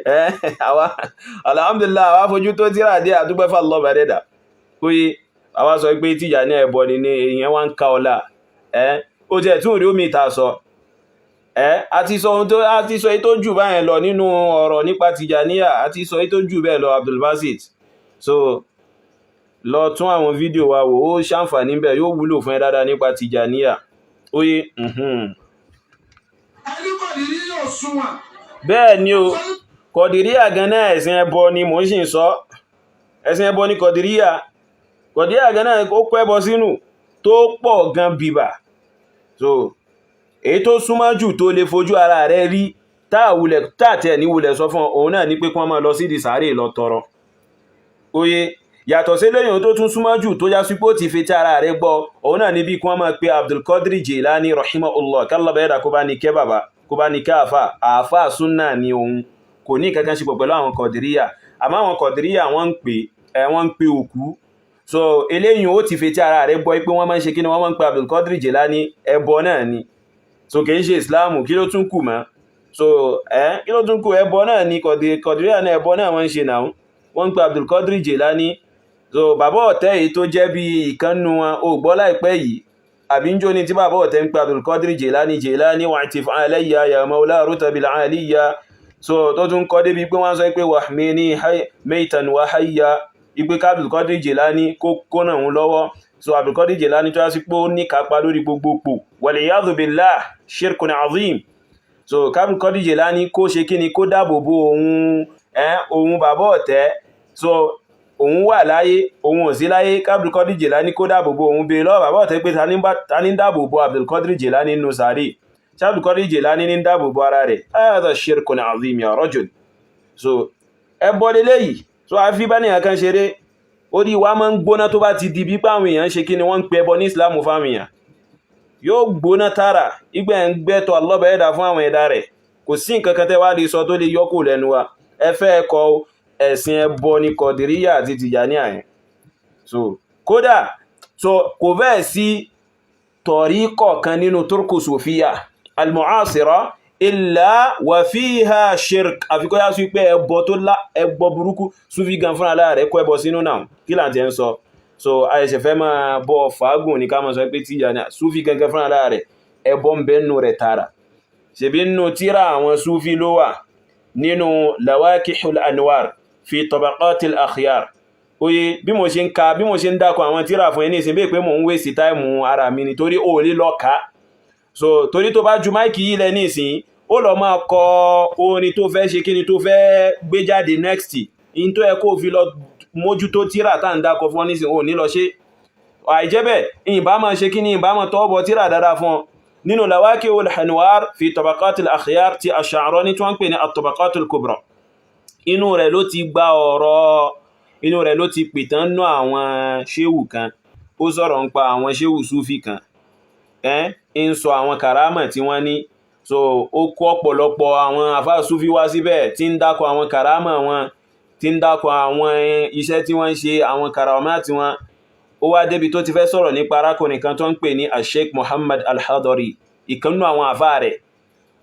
ẹ́. Àwa, alhamdulillah, àwa fojú tó tíra dé, àdúgbẹ́ fà lọ́bà dẹ́dà. Kóyé àwa sọ pé Tìjàní ẹbọ ni ní èèyàn wá ń ka ọlá ẹ́. Ó jẹ́ tún rí omi ìta sọ ẹ́. A ti sọ ohun tó a ti sọ èyí tó jù báyẹn lọ nínú ọ̀rọ̀ nípa Tìjàníyà, a ti sọ èyí tó jù bẹ́ẹ̀ lọ, Abdulbasit. So lọ tún àwọn fídíò wa wò, ó ṣàǹfààní bẹ́ẹ̀, yóò wúlò fún ẹ dáadáa nípa Tìjàníyà. Óyé. Ẹni Kọ̀dìrí yóò sunwọ̀n. Bẹ́ẹ̀ ni o, Kọ̀dìríyà gan náà ẹ̀sìn ẹbọ ni. Mò ń sì ń sọ, ẹ̀sìn ẹbọ ni Kọ̀dìríyà. Kọ̀dìríyà gan náà ó kó ẹbọ sínú tó pọ̀ gan bìbà. So èyí tó súnmọ́ jù tó lè fojú ara rẹ̀ rí táàtẹ̀ ní wulẹ̀ sọ fún òun náà ní pé kí wọ́n máa lọ sí ìdí sàárè lọ tọrọ. Oye, yàtọ̀ sí lẹ́yìn tó tún súnmọ́ jù tó já sí pé ó ti fi tí ara rẹ̀ gbọ́, òun náà níbi kí wọ́n máa pe Abdulkadir Jilani rahimahullah, kálọ̀bẹ̀ kó bá ní kẹ́ bàbá, kó bá ní kẹ́ àfà. Àfà súnà ní òun, kò ní kankan ṣe pọ̀ pẹ̀lú àwọn Kọ̀dìríyà. Àmọ́ àwọn Kọ̀dìríyà wọ́n ń pè ẹ, wọ́n ń pe òkú. So eléyìn ó ti fi tí ara rẹ̀ gbọ́ pé wọ́n máa ń ṣe kí ni, wọ́n máa ń pe Abdulkadir Jilani, ẹbọ náà ni. So kì í ṣe Islam. Kí ló tún kù mọ́? So ẹ kí ló tún kù? Ẹbọ náà ni Kọ̀dìríyà náà, ẹbọ náà wọ́n ń ṣe náà, wọ́n ń pe Abdulkadir Jilani. So bàbá ọ̀tẹ́ yìí tó jẹ́ bí ìkànnù wọn ò gbọ́ láìpẹ́ yìí, àbí ń jó ní tí bàbá ọ̀tẹ́ ń pe Abdulkadir Jilani, Jilani wa'tif alayya ya mawla rutabil aliyya. So tó tún kọ́ débi pé wọ́n sọ pé wahmini maitan wa hayya, ipe ká Abdulkadir Jilani kó kónà òun lọ́wọ́. So Abdulkadir Jilani tó yá sí pé ó ní kápá lórí gbogbo waliyadhu billah, shirkun azim. So Abdulkadir Jilani kó ṣe kí ni, kó dáàbò bo òun, òun bàbá ọ̀tẹ́. So òun wà láyé, òun ò sí láyé, Abdulkadir Jilani kó dáàbò bo òun. Béèrè lọ́wọ́ bàbá ọ̀tẹ́ pé ta ní dáàbò bo Abdulkadir Jilani nínú sàárè? Ṣé Abdulkadir Jilani ní dáàbò bo ara rẹ̀? Hadha shirkun azim ya rajul. So ẹbọ leléyìí. So àfi bá nìyàn kan ṣeré, orí wa máa ń gbóná tó bá ti di bí pé àwọn èèyàn ṣe kí ni, wọ́n ń pe ẹbọ ní Islam fáwọn èèyàn, yóò gbóná tààrà. Ìgbẹ́ ń gbẹ́tọ̀ alọ́bẹ̀ ẹ̀dá fún àwọn ẹ̀dá rẹ̀. Kò sí nǹkan kan tẹ́ wá lè sọ tó lè yọ́kù lẹ́nu wa. Ẹ fẹ́ ẹkọ ẹ̀sìn ẹbọ ní Kọ̀dìríyà àti Tìjàníyà yẹn. So kódà, so kò fẹ́ sí tọ̀ríkọ̀ kan nínú turku sofiya al-mu'asira illa wa fiha shirk, àfikọ́ yá sí pé ẹbọ tó lá, ẹbọ burúkú. Súfí gan fúnra lára rẹ̀ kó ẹbọ sínú náà. Kí là ń tẹ́ ń sọ? So àìṣẹ̀ fẹ́ máa bọ́ fàágùn ní ká máa sọ pé Tìjàníyà, súfí gangan fúnra lára rẹ̀, ẹbọ ń bẹ nínú rẹ̀ tààrà. Ṣebí nínú tíra àwọn súfí ló wà, nínú Lawakihul Anwar fi Tabaqatil Akhyar. Oye, bí mo ṣe ń ka, bí mo ṣe ń dákọ̀ àwọn tíra fún ẹni ìsìn bí pé mò ń waste time ara mi nítorí ó lè lọ ká. So torí tó bá ju mic yìí lẹ ní ìsìn, ó lọ máa kọ orin tó fẹ́ ṣe kí ni, tó fẹ́ gbé jáde next in tó yẹ kó fi lọ mójútó tíra tá ń dákọ̀ fún ọ nísìn, ò ní lọ ṣe. Àìjẹ́ bẹ́ẹ̀, ìbá máa ṣe kí ni, ìbá máa tọwọ́ bọ tíra dáadáa fún ọ. Nínú Lawakihul Anwar fi Tabaqatil Akhyar ti Ash-Sha'rani tí wọ́n ń pè ní at-Tabaqatul Kubra, inú rẹ̀ ló ti gba ọ̀rọ̀, inú rẹ̀ ló ti pìtàn nú àwọn ṣéwù kan. Ó sọ̀rọ̀ ń pa àwọn ṣéwù súfì kan, ẹ́ ń sọ àwọn kàrámà tí wọ́n ní. So ó kó ọ̀pọ̀lọpọ̀ àwọn àfáà súfì wá síbẹ̀ tí ń dákọ̀ àwọn kàrámà wọn, tí ń dákọ̀ àwọn iṣẹ́ tí wọ́n ń ṣe, àwọn kàrámà tí wọ́n. Ó wá débi tó ti fẹ́ sọ̀rọ̀ nípa arákùnrin kan tó ń pè ní Sheikh Muhammad Al-Hadari, ìkannú àwọn àfáà rẹ̀.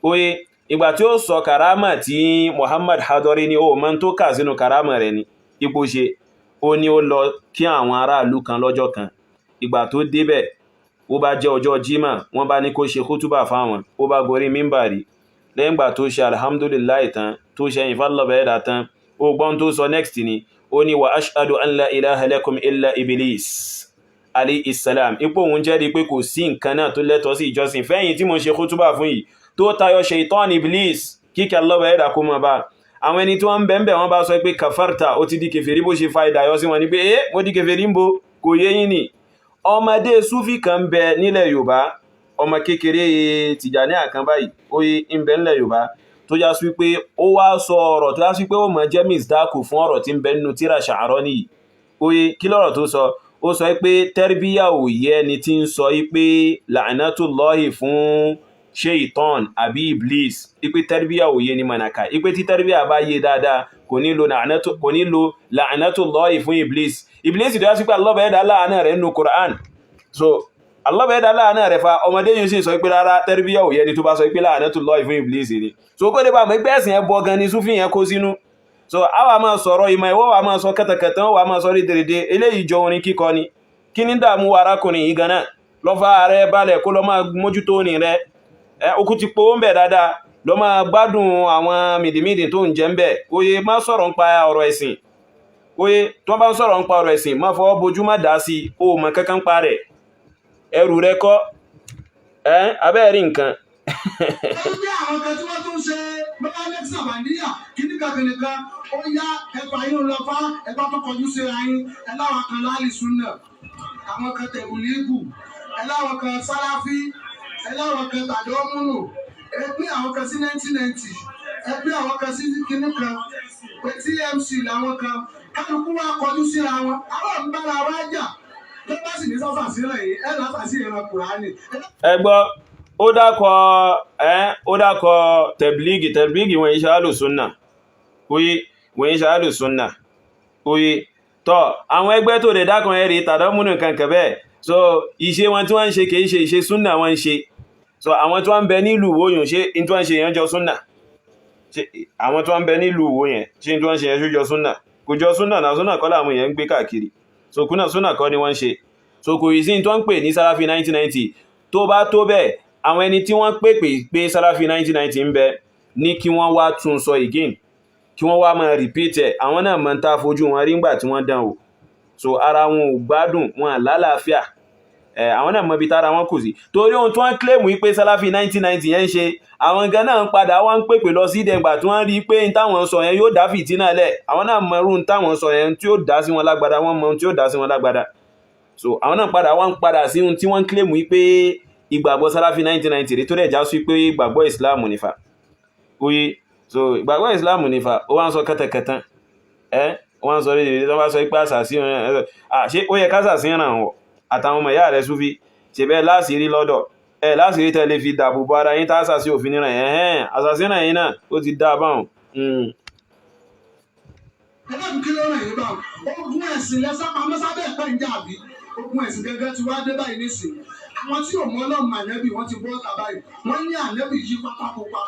Oye, ìgbà tí ó sọ kàrámà tí Muhammad Hadari ní, ó mọ́ tó kà sínú kàrámà rẹ̀ ní ipò ṣe. Ó ní ó lọ kí àwọn aráàlú kan lọ́jọ́ kan. Ìgbà tó débẹ̀, ó bá jẹ́ ọjọ́ jímà, wọ́n bá ní kó ṣe kútúbà fáwọn. Ó bá gorí mímbàrí. Lẹ́yìn ìgbà tó ṣe alhamdulillah tán, tó ṣe ìfàlọ́bẹ̀ ẹ̀dà tán, ó gbọ́n tó sọ next ni, ó ní wa ashhadu an la ilaha lakum illa Iblis alayhi salam. Ipò òun jẹ́rìí pé kò sí nǹkan náà tó lẹ́tọ̀ọ́ sí ìjọsìn fẹ́yìn tí mo ṣe kútúbà fún yìí tó tayọ ṣaitan Iblis. Kíkẹ́ Allah bá ẹ̀dà kó máa bá. Àwọn ẹni tí wọ́n ń bẹ̀ ń bẹ̀, wọ́n bá sọ pé kafarta, ó ti di kèfèrí. Bó ṣe fa ìdàyọ sí wọn ni pé eh, mo di kèfèrí ń bo kò yé yín ni. Ọmọdé súfì kan ń bẹ nílẹ̀ Yorùbá, ọmọ kékeré Tìjàní àkàn báyìí, ó yé ń bẹ nílẹ̀ Yorùbá, tó já sí pé ó wá sọ ọ̀rọ̀ tó já sí pé ó mọ̀ jẹ́ misdaku fún ọ̀rọ̀ tí ń bẹ nínú tíra Sha'rani yìí. Oye, kí lọ́rọ̀ tó sọ? Ó sọ pé tẹ́rbíyà ò yẹ ẹni tí ń sọ pé la'natullahi fún shaitan àbí iblis, ipe tẹ́rbíyà ò yé ni mọ̀nàkà, ipe tí tẹ́rbíyà bá yé dáadáa, kò ní lo la'natullahi fún iblis. Iblis tó yá sí pé Allah bá ẹ̀dá láàánà rẹ̀ nínú Qur'an. So Allah bá ẹ̀dá láàánà rẹ̀ fa ọmọdé yìí sì sọ pé rárá, tẹ́rbíyà ò yẹ ni tó bá sọ pé la'natullahi fún iblis ni. So kó dé bá mọ̀ pé ẹ̀sìn ẹbọ gan ni súfì yẹn kó sínú. So àwa máa sọ̀rọ̀ ìmọ̀, ìwọ́ wa máa sọ kẹtẹkẹtẹ, wọ́n wa máa sọ rídèrèdè. Eléyìí jọ orin kíkọ ni. Kí ní dààmú arákùnrin yìí gan náà? Lọ́fà rẹ balẹ̀, kó lọ máa mójútó ní rẹ. Ẹ okú ti powó ń bẹ̀ dáadáa, lọ máa gbádùn àwọn mìdìmídì tó ń jẹ ń bẹ̀. Oye, má sọ̀rọ̀ ń pa ọ̀rọ̀ ẹ̀sìn. Oye, tó bá ń sọ̀rọ̀ ń pa ọ̀rọ̀ ẹ̀sìn, má fọwọ́ bojú, má dá sí o, mọ̀ kankan pa rẹ̀, ẹrù rẹ kọ́ ẹ abẹ́ẹ̀rí nǹkan. Ó ní àwọn kan tí wọ́n tún ṣe bóyá Alexa Bandiya kìnnìkan kìnnìkan, ó yá, ẹ̀fà yín lọ fá ẹ̀fà tó kọjú síra yín. Ẹ láwọn kan láàlì súnà, àwọn kan tẹ̀bùlígù, ẹ láwọn kan sáláfí, ẹ láwọn kan tàdọ́múnù, ẹ pín àwọn kan sí 1990, ẹ pín àwọn kan sí kinní kan pé TMC làwọn kan. Kálukú wa kọjú síra wọn, àwọn ń bára wa jà. Tó bá sì ní sọ́sà sílẹ̀ yìí, ẹ lọ́sà sí ìran Kùránì. Ẹ gbọ́, ó dákọ̀ ẹ́, ó dákọ̀ tẹ̀blígì. Tẹ̀blígì wọ́n iṣẹ́ alùsùnà, oye, wọ́n iṣẹ́ alùsùnà, oye. Tọ́ àwọn ẹgbẹ́ tó dẹ̀ dákọ̀ ẹ̀ rí tàdámúnù kankan bẹ́ẹ̀. So ìṣe wọn tí wọ́n ń ṣe kìí ṣe ìṣe súnà wọ́n ń ṣe. So àwọn tí wọ́n ń bẹ nílùú Ìwó yùn, ṣé in tí wọ́n ń ṣe yẹn jọ súnà? Àwọn tí wọ́n ń bẹ nílùú Ìwó yẹn, ṣé in tí wọ́n ń ṣe yẹn jọ súnà? Kò jọ súnà náà. Súnà kọ́ làwọn èèyàn ń gbé káàkiri. So kúnà súnà kọ́ ni wọ́n ń ṣe. So kò yìí sí tí wọ́n ń pè ní Salafi 1990. Tó bá tó bẹ́ẹ̀, àwọn ẹni tí wọ́n pè pè pé Salafi 1990 ń bẹ ní, kí wọ́n wá tún sọ again, kí wọ́n wá máa repeat ẹ̀. Àwọn náà mọ̀ ń tá fojú wọn rí ńgbà tí wọ́n dán o. So ara wọn ò gbádùn wọn, lálàáfíà. Àwọn náà mọ̀ ibi tára wọn kù sí, torí ohun tí wọ́n claim wípé Salafi 1990 yẹn ń ṣe, àwọn gan náà ń padà wọ́n ń pèpè lọ sí ìdẹ̀gbà tí wọ́n rí pé n táwọn sọ yẹn yóò dá fìtínà lẹ̀. Àwọn náà mọ irú n táwọn sọ yẹn tí ó dá sí wọn lágbádá, wọ́n mọ ohun tí ó dá sí wọn lágbádá. So àwọn náà padà wọ́n ń padà sí ohun tí wọ́n claim wípé ìgbàgbọ́ Salafi 1990 rí, tó dẹ̀ já sí pé ìgbàgbọ́ Islam nífà. Oye, so ìgbàgbọ́ Islam nífà. Ó wá ń sọ kẹ́tẹ̀kẹ́tẹ́, ẹ́ wọ́n ń sọ lédè tó bá sọ pé àṣàsí, ṣé ó yẹ kásàsí ràn wọ̀ àtàwọn ọmọ ìyá rẹ̀ súfí ṣe bẹ́ẹ̀ láṣìírí lọ́dọ̀ ẹ, láṣìírí tẹ́lẹ̀ fi dàbò bo ara yín tá àṣàsí òfin níran ẹ̀hẹ́n, àṣàsí ràn yín náà, ó ti dá báwọn. Ẹlẹ́nu kí ló ràn yín báwọn? Ogun ẹ̀sìn lẹ́sàpamọ́ sábẹ́ ẹ̀pẹ́ ń jà bí ogun ẹ̀sìn gẹ́gẹ́ tí wàá dé báyìí nísìnyí. Àwọn tí ò mọ Ọlọ́run, ànẹ́bì, wọ́n ti bọ́ ọ̀tà báyìí. Wọ́n ní ànẹ́bì yí pápá pupa.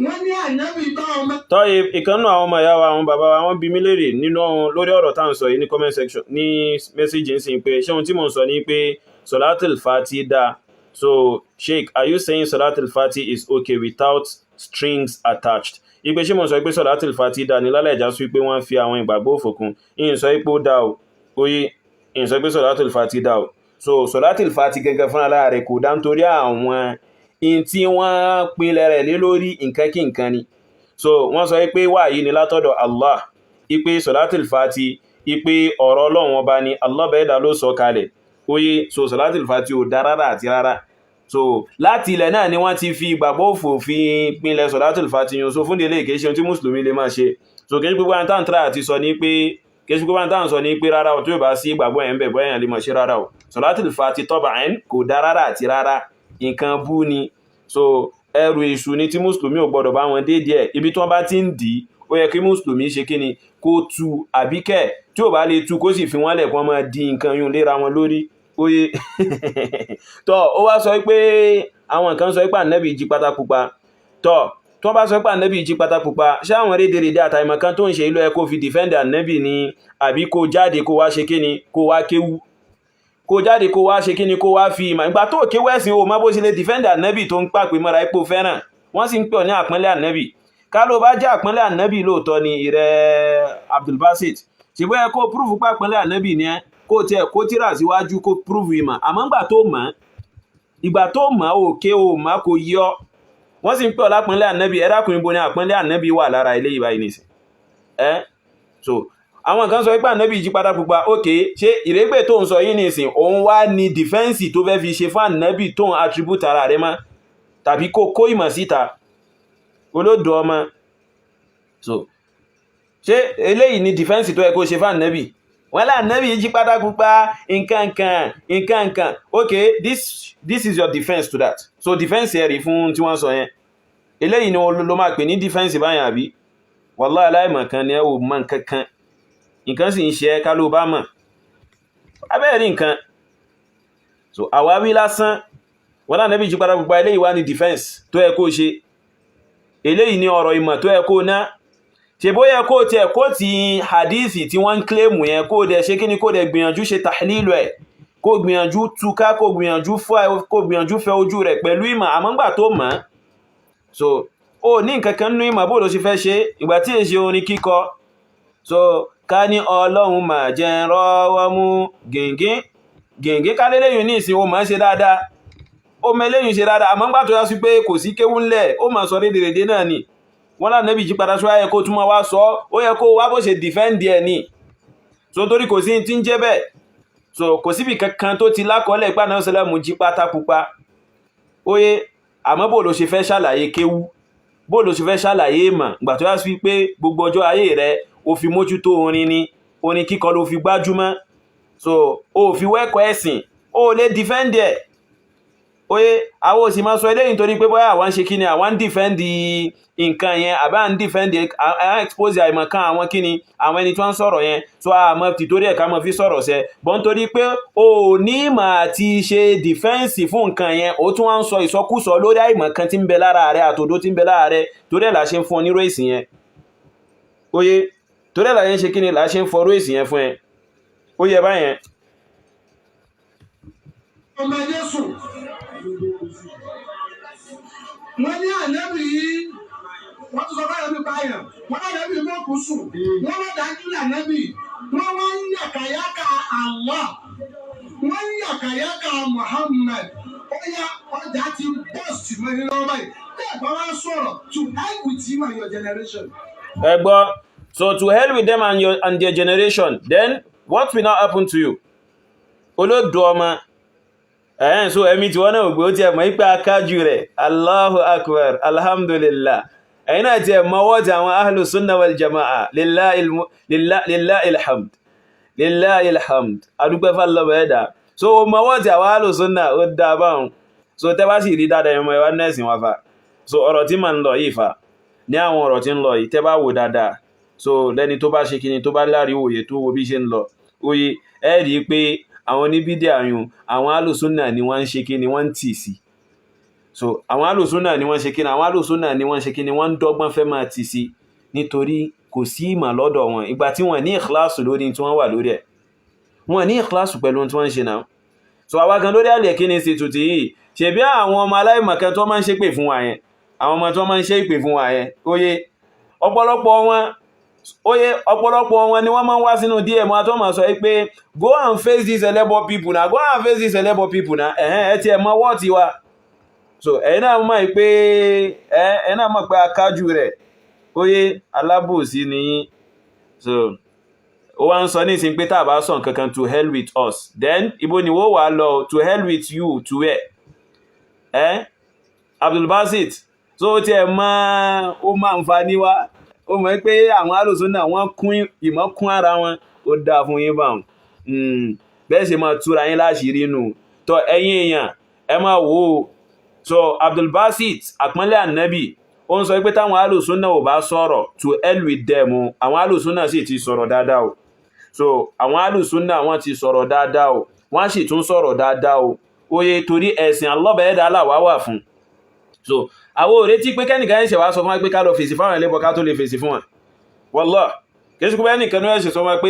Wọ́n ní ànẹ́bì bá ọmọ Tọ́yì, ìkànnù àwọn ọmọ ìyá wa, àwọn bàbá wa, wọ́n bi mí léèrè nínú lórí ọ̀rọ̀ tá à ń sọ yìí ní comment section, ní message ń sìn, pé ṣé ohun tí mò ń sọ ni pé Solatul Fati dá. So Sheikh, are you saying Solatul Fati is okay without strings attached? Ipe ṣé mò ń sọ pé Solatul Fati dá ní lálẹ́ ìjà sí pé wọ́n fi àwọn ìgbàgbọ́ òfòkun ìyìn sọ pé ó dá o. Oye, ìyìn sọ pé Solatul Fati dá o. So Solatul Fati gẹ́gẹ́ fúnra lára rẹ̀ kò dá, nítorí àwọn in tí wọ́n pinlẹ̀ rẹ̀ lé lórí, nǹkan kí nǹkan ni. So wọ́n sọ pé wáyí ni látọ̀dọ̀ Allah, ipe Solatul Fati, ipe ọ̀rọ̀ Ọlọ́run ọba ni, Allah bẹ́ẹ̀dá ló sọ kalẹ̀. Oye, so Solatul Fati ò dá rárá àti rárá. So láti ilẹ̀ náà ni wọ́n ti fi ìgbàgbọ́ òfò fi pinlẹ̀ Solatul Fati yun. So fún délé, kìí ṣe ohun tí mùsùlùmí lè máa ṣe. So kìí ṣe gbogbo àwọn táǹtà àti sọ ní pé, kìí ṣe gbogbo àwọn táǹ sọ ní pé rárá o, tó bá sí ìgbàgbọ́ yẹn ń bẹ̀ bọ́ yẹn lè máa ṣe rárá o. Solatul Fati tọ́ba ẹ̀ kò dá rárá àti rárá, nǹkan bú ni. So ẹrù èṣù ni tí mùsùlùmí ò gbọdọ̀ bá wọn dé díẹ̀. Ibi tí wọ́n bá ti ń dì í, ó yẹ kí mùsùlùmí ṣe kí ni? Kó tu, àbíkẹ́ tí ò bá lè tu, kó sì fi wọ́n lẹ̀ kí wọ́n máa di nǹkan yún léra wọn lórí. Oye, tọ́ ó wá sọ pé àwọn kan sọ pé ànábì jí pátá pupa. Tọ́ tí wọ́n bá sọ pé ànábì jí pátá pupa, ṣé àwọn rédèrèdè àtàìmọ̀ kan tó ń ṣe ìlú ẹ kó fi defend ànábì ni, àbí kó jáde kó wá ṣe kí ni, kó wá kéwú, kó jáde kó wá ṣe kíni, kó wá fi ìmọ̀ ìgbà tó kéwú ẹ̀sìn o mọ́ bó ṣe lè defend ànábì tó ń pàpè mọ́ra ipò fẹ́ràn? Wọ́n sì ń pè ọ́ ní àpọ́nlé ànábì. Ká ló bá jẹ́ àpọ́nlé ànábì lóòótọ́ ni ìrẹ́ Abdulbasit, ṣùgbọ́n ẹ kó prove pàpọ́nlé ànábì ni ẹ, kó tiẹ̀ kó tíra síwájú, kó prove ìmọ̀. Àmọ́ ńgbà tó mọ̀ Ìgbà tó mọ̀ òkè ò má kò yọ. Wọ́n sì ń pè ọ́ lápọ́nlé ànábì. Ẹ dákun, ibo ni àpọ́nlé ànábì wà lára ilé ìbáyìí nìsín ẹ́? So àwọn kan sọ pé ànábì jí pátá pupa. Ok, ṣé ìrégbè tó ń sọ yìí nìsín, òun wá ní defence tó fẹ́ fi ṣe fún ànábì tó ń attribute ara rẹ̀ mọ́, tàbí kó kó ìmọ̀ síta? Olódo ọmọ. So ṣé eléyìí ni defence tó yẹ kó ṣe fún ànábì? Wọ́n lá ànábì jí pátá pupa, nǹkan nǹkan nǹkan. Ok, this is your defense to that. So defense ẹ̀rí fún tí wọ́n sọ yẹn, eléyìí ni ló máa pè ní defense báyìí, àbí? Wallahi, aláìmọ̀ kan ni ẹ ò mọ̀ nǹkan kan, nǹkan sì ń ṣe ẹ́ ká ló bá mọ̀ abẹ́ẹ̀rí nǹkan. So àwáwí lásán. Wọ́n lá ànábì jí pátá pupa, eléyìí wá ní defense tó yẹ kó ṣe? Eléyìí ni ọ̀rọ̀ ìmọ̀ tó yẹ kó ná? Ṣe bóyá kó tiẹ̀ kó ti hadithi tí wọ́n ń claim yẹn, kó dẹ̀ ṣe kíni, kó dẹ̀ gbìyànjú ṣe tahlilu ẹ̀, kó gbìyànjú túká, kó gbìyànjú fẹ́ ojú rẹ̀ pẹ̀lú ìmọ̀? Àmọ́ ńgbà tó mọ̀, so ó ní nǹkan kan nínú ìmọ̀, bó ló ṣe fẹ́ ṣe ìgbà tí èṣe orin kíkọ? So ká ní Ọlọ́run mà jẹ́ rọ́wọ́ mú gìngín gìngín, ká léléyìn ní ìsìn, ó máa ń ṣe dáadáa, ó mọ eléyìn ṣe dáadáa. Àmọ́ ńgbà tó yá sí pé kò sí kéwú ńlẹ̀, ó máa sọ rédèrèdè náà ni. Wọ́n lá nẹ́bì jí padà, ṣọ́ yẹ kó túnmọ̀ wá sọ, ó yẹ kó wá bó ṣe defend ẹ̀ ní. So torí kò sí tí ń jẹ́ bẹ́ẹ̀. So kò síbì kankan tó ti lákọọ́lẹ̀ pé Ànábì sẹ́lẹ̀mù jí pátá pupa. Óyé, àmọ́ bó ló ṣe fẹ́ ṣàlàyé kéwú, bó ló ṣe fẹ́ ṣàlàyé ìmọ̀, ìgbà tó yá sí pé gbogbo ọjọ́ ayé rẹ o fi mójútó orin ni, orin kíkọ ló fi gbájúmọ́, so o fi wẹ́kọ̀ọ́ ẹ̀sìn, o lè defend ẹ̀. Oye, àwọn òsì máa sọ eléyìí nítorí pé bóyá àwọn ń ṣe kíni, àwọn ń defend nǹkan yẹn, àbá ń defend, à ń expose àìmọ̀kan àwọn kíni, àwọn ẹni tó ń sọ̀rọ̀ yẹn. So àmọ́ tìtorí ẹ̀ ká mọ́ fi sọ̀rọ̀ sẹ́ bọ́n, nítorí pé o ní ìmọ̀ àti ṣe defence fún nǹkan yẹn, ó tún wá ń sọ ìsọkúsọ lórí àìmọ̀kan tí ń bẹ lára rẹ, àtòdó tí ń bẹ lára rẹ. Torí ẹ̀ là ṣe ń fún ọ nírò èsì yẹn. Oye, torí ẹ̀ là ṣe ń ṣe kíni, là ṣe ń fọrú èsì yẹn fún ẹ. Ó yẹ báyẹn. Ọmọ Jésù, wọ́n ní ànábì yìí, wọ́n tún sọ fún ànábì báyàn, wọ́n ní ànábì mọ́kù sùn, wọ́n wá dájú ànábì, wọ́n wá ń yàkàyàkà Allah, wọ́n ń yàkàyàkà Muhammad. Ó yá, ọjà ti bọ́ọ̀sì mọ́ ní lọ́wọ́ báyìí. Tẹ́ ẹ̀ bá wá sọ̀rọ̀, to hell with you and your generation. Ẹ gbọ́, so to hell with them and their generation. Then what will now happen to you, olódo ọmọ ẹ̀hẹ́n? So ẹ̀mí tí wọ́n náà gbé ó ti ẹ̀mọ̀ ipé akájú rẹ̀. Allahu akbar, alhamdulillah. Ẹ̀yin náà ti ẹ̀mọ̀ wọ́ ti àwọn ahlu sunna wal jama'a. Lillahi alhamd, lillahi alhamd, adúpẹ́ fàlọ́bẹ̀ ẹ̀dá. So o mọ̀ wọ́ ti àwọn ahlu sunna, ó dá báhùn. So tẹ́ bá sì rí dáadáa, ẹ̀mọ̀ ẹ̀wà nẹ́ẹ̀sìn wá fa. So ọ̀rọ̀ tí mà ń lọ yìí fa ní àwọn ọ̀rọ̀ tí ń lọ yìí, tẹ́ bá wò dáadáa, so lẹ́ni tó bá ṣe kíni, tó bá láríwòye, tó wo bí ṣe ń lọ, oye, ẹ rí i pé àwọn oníbídí àyùn, àwọn alùsúnà ni wọ́n ń ṣe kíni, wọ́n ń tì sí. So àwọn alùsúnà ni wọ́n ṣe kíni, àwọn alùsúnà ni wọ́n ṣe kíni, wọ́n ń dọ́gbọ́n fẹ́ máa tì sí, nítorí kò sí ìmọ̀ lọ́dọ̀ wọn. Ìgbà tí wọ́n ní ìkíláàsù lórí tí wọ́n wà lórí ẹ̀, wọ́n ní ìkíláàsù pẹ̀lú tí wọ́n ń ṣe náà. So àwa gan lórí àlẹ́ kíni sí tùtì yìí, ṣebí àwọn ọmọ aláìmọ̀kan tó máa ń ṣépè fún wa yẹn, àwọn ọmọ tó máa ń ṣe ìpè fún wa yẹn, oye, ọ̀pọ̀lọpọ̀ wọn, oye, ọ̀pọ̀lọpọ̀ wọn ni wọ́n máa ń wá sínú DM wọn tó máa sọ pé, "Go and face these ẹlẹ́bọ people na, go and face these ẹlẹ́bọ people na." Ẹ̀hẹ́n, ẹ ti ẹ̀ mọ wọ́ọ̀tì wa. So ẹ̀yin náà mọ̀ pé ẹ̀ náà mọ̀ pé akájú rẹ̀. Oye, alábòsí ni yín. So ó wá ń sọ ní ìsìn pé tá a bá sọ nǹkan kan, to hell with us. Then ibo ni wó wà lọ? To hell with you to where, eh? Abdulbasit, so ó tiẹ̀ mọ́, ó máa ń fa níwá, ó mọ̀ pé àwọn alùsùn náà wọ́n kún ìmọ̀ kún ara wọn. Ó dáa fún yín báwọn bẹ́ẹ̀ ṣe máa túra yín láṣìírí nù. Tọ́ ẹ̀yin èèyàn, ẹ máa wò ó. So Abdulbasit, àpọ́nlé ànábì, ó ń sọ pé táwọn alùsùn náà ò bá sọ̀rọ̀, to hell with them o. Àwọn alùsùn náà sì ti sọ̀rọ̀ dáadáa o. So àwọn alùsùn náà, wọ́n ti sọ̀rọ̀ dáadáa o, wọ́n sì tún sọ̀rọ̀ dáadáa o. Oye, torí ẹ̀sìn alọ́bẹ̀ẹ́dà aláwà wà fún. So àwọn ò retí pé kẹ́nìkan ẹ̀ṣẹ̀ wá sọ fún wa pé ká lọ fèsì fáwọn ẹlẹ́bọ ká tó lè fèsì fún wọn. Wallah, kìí ṣe pé ẹnìkan ní ẹ̀ṣẹ̀ sọ fún wa pé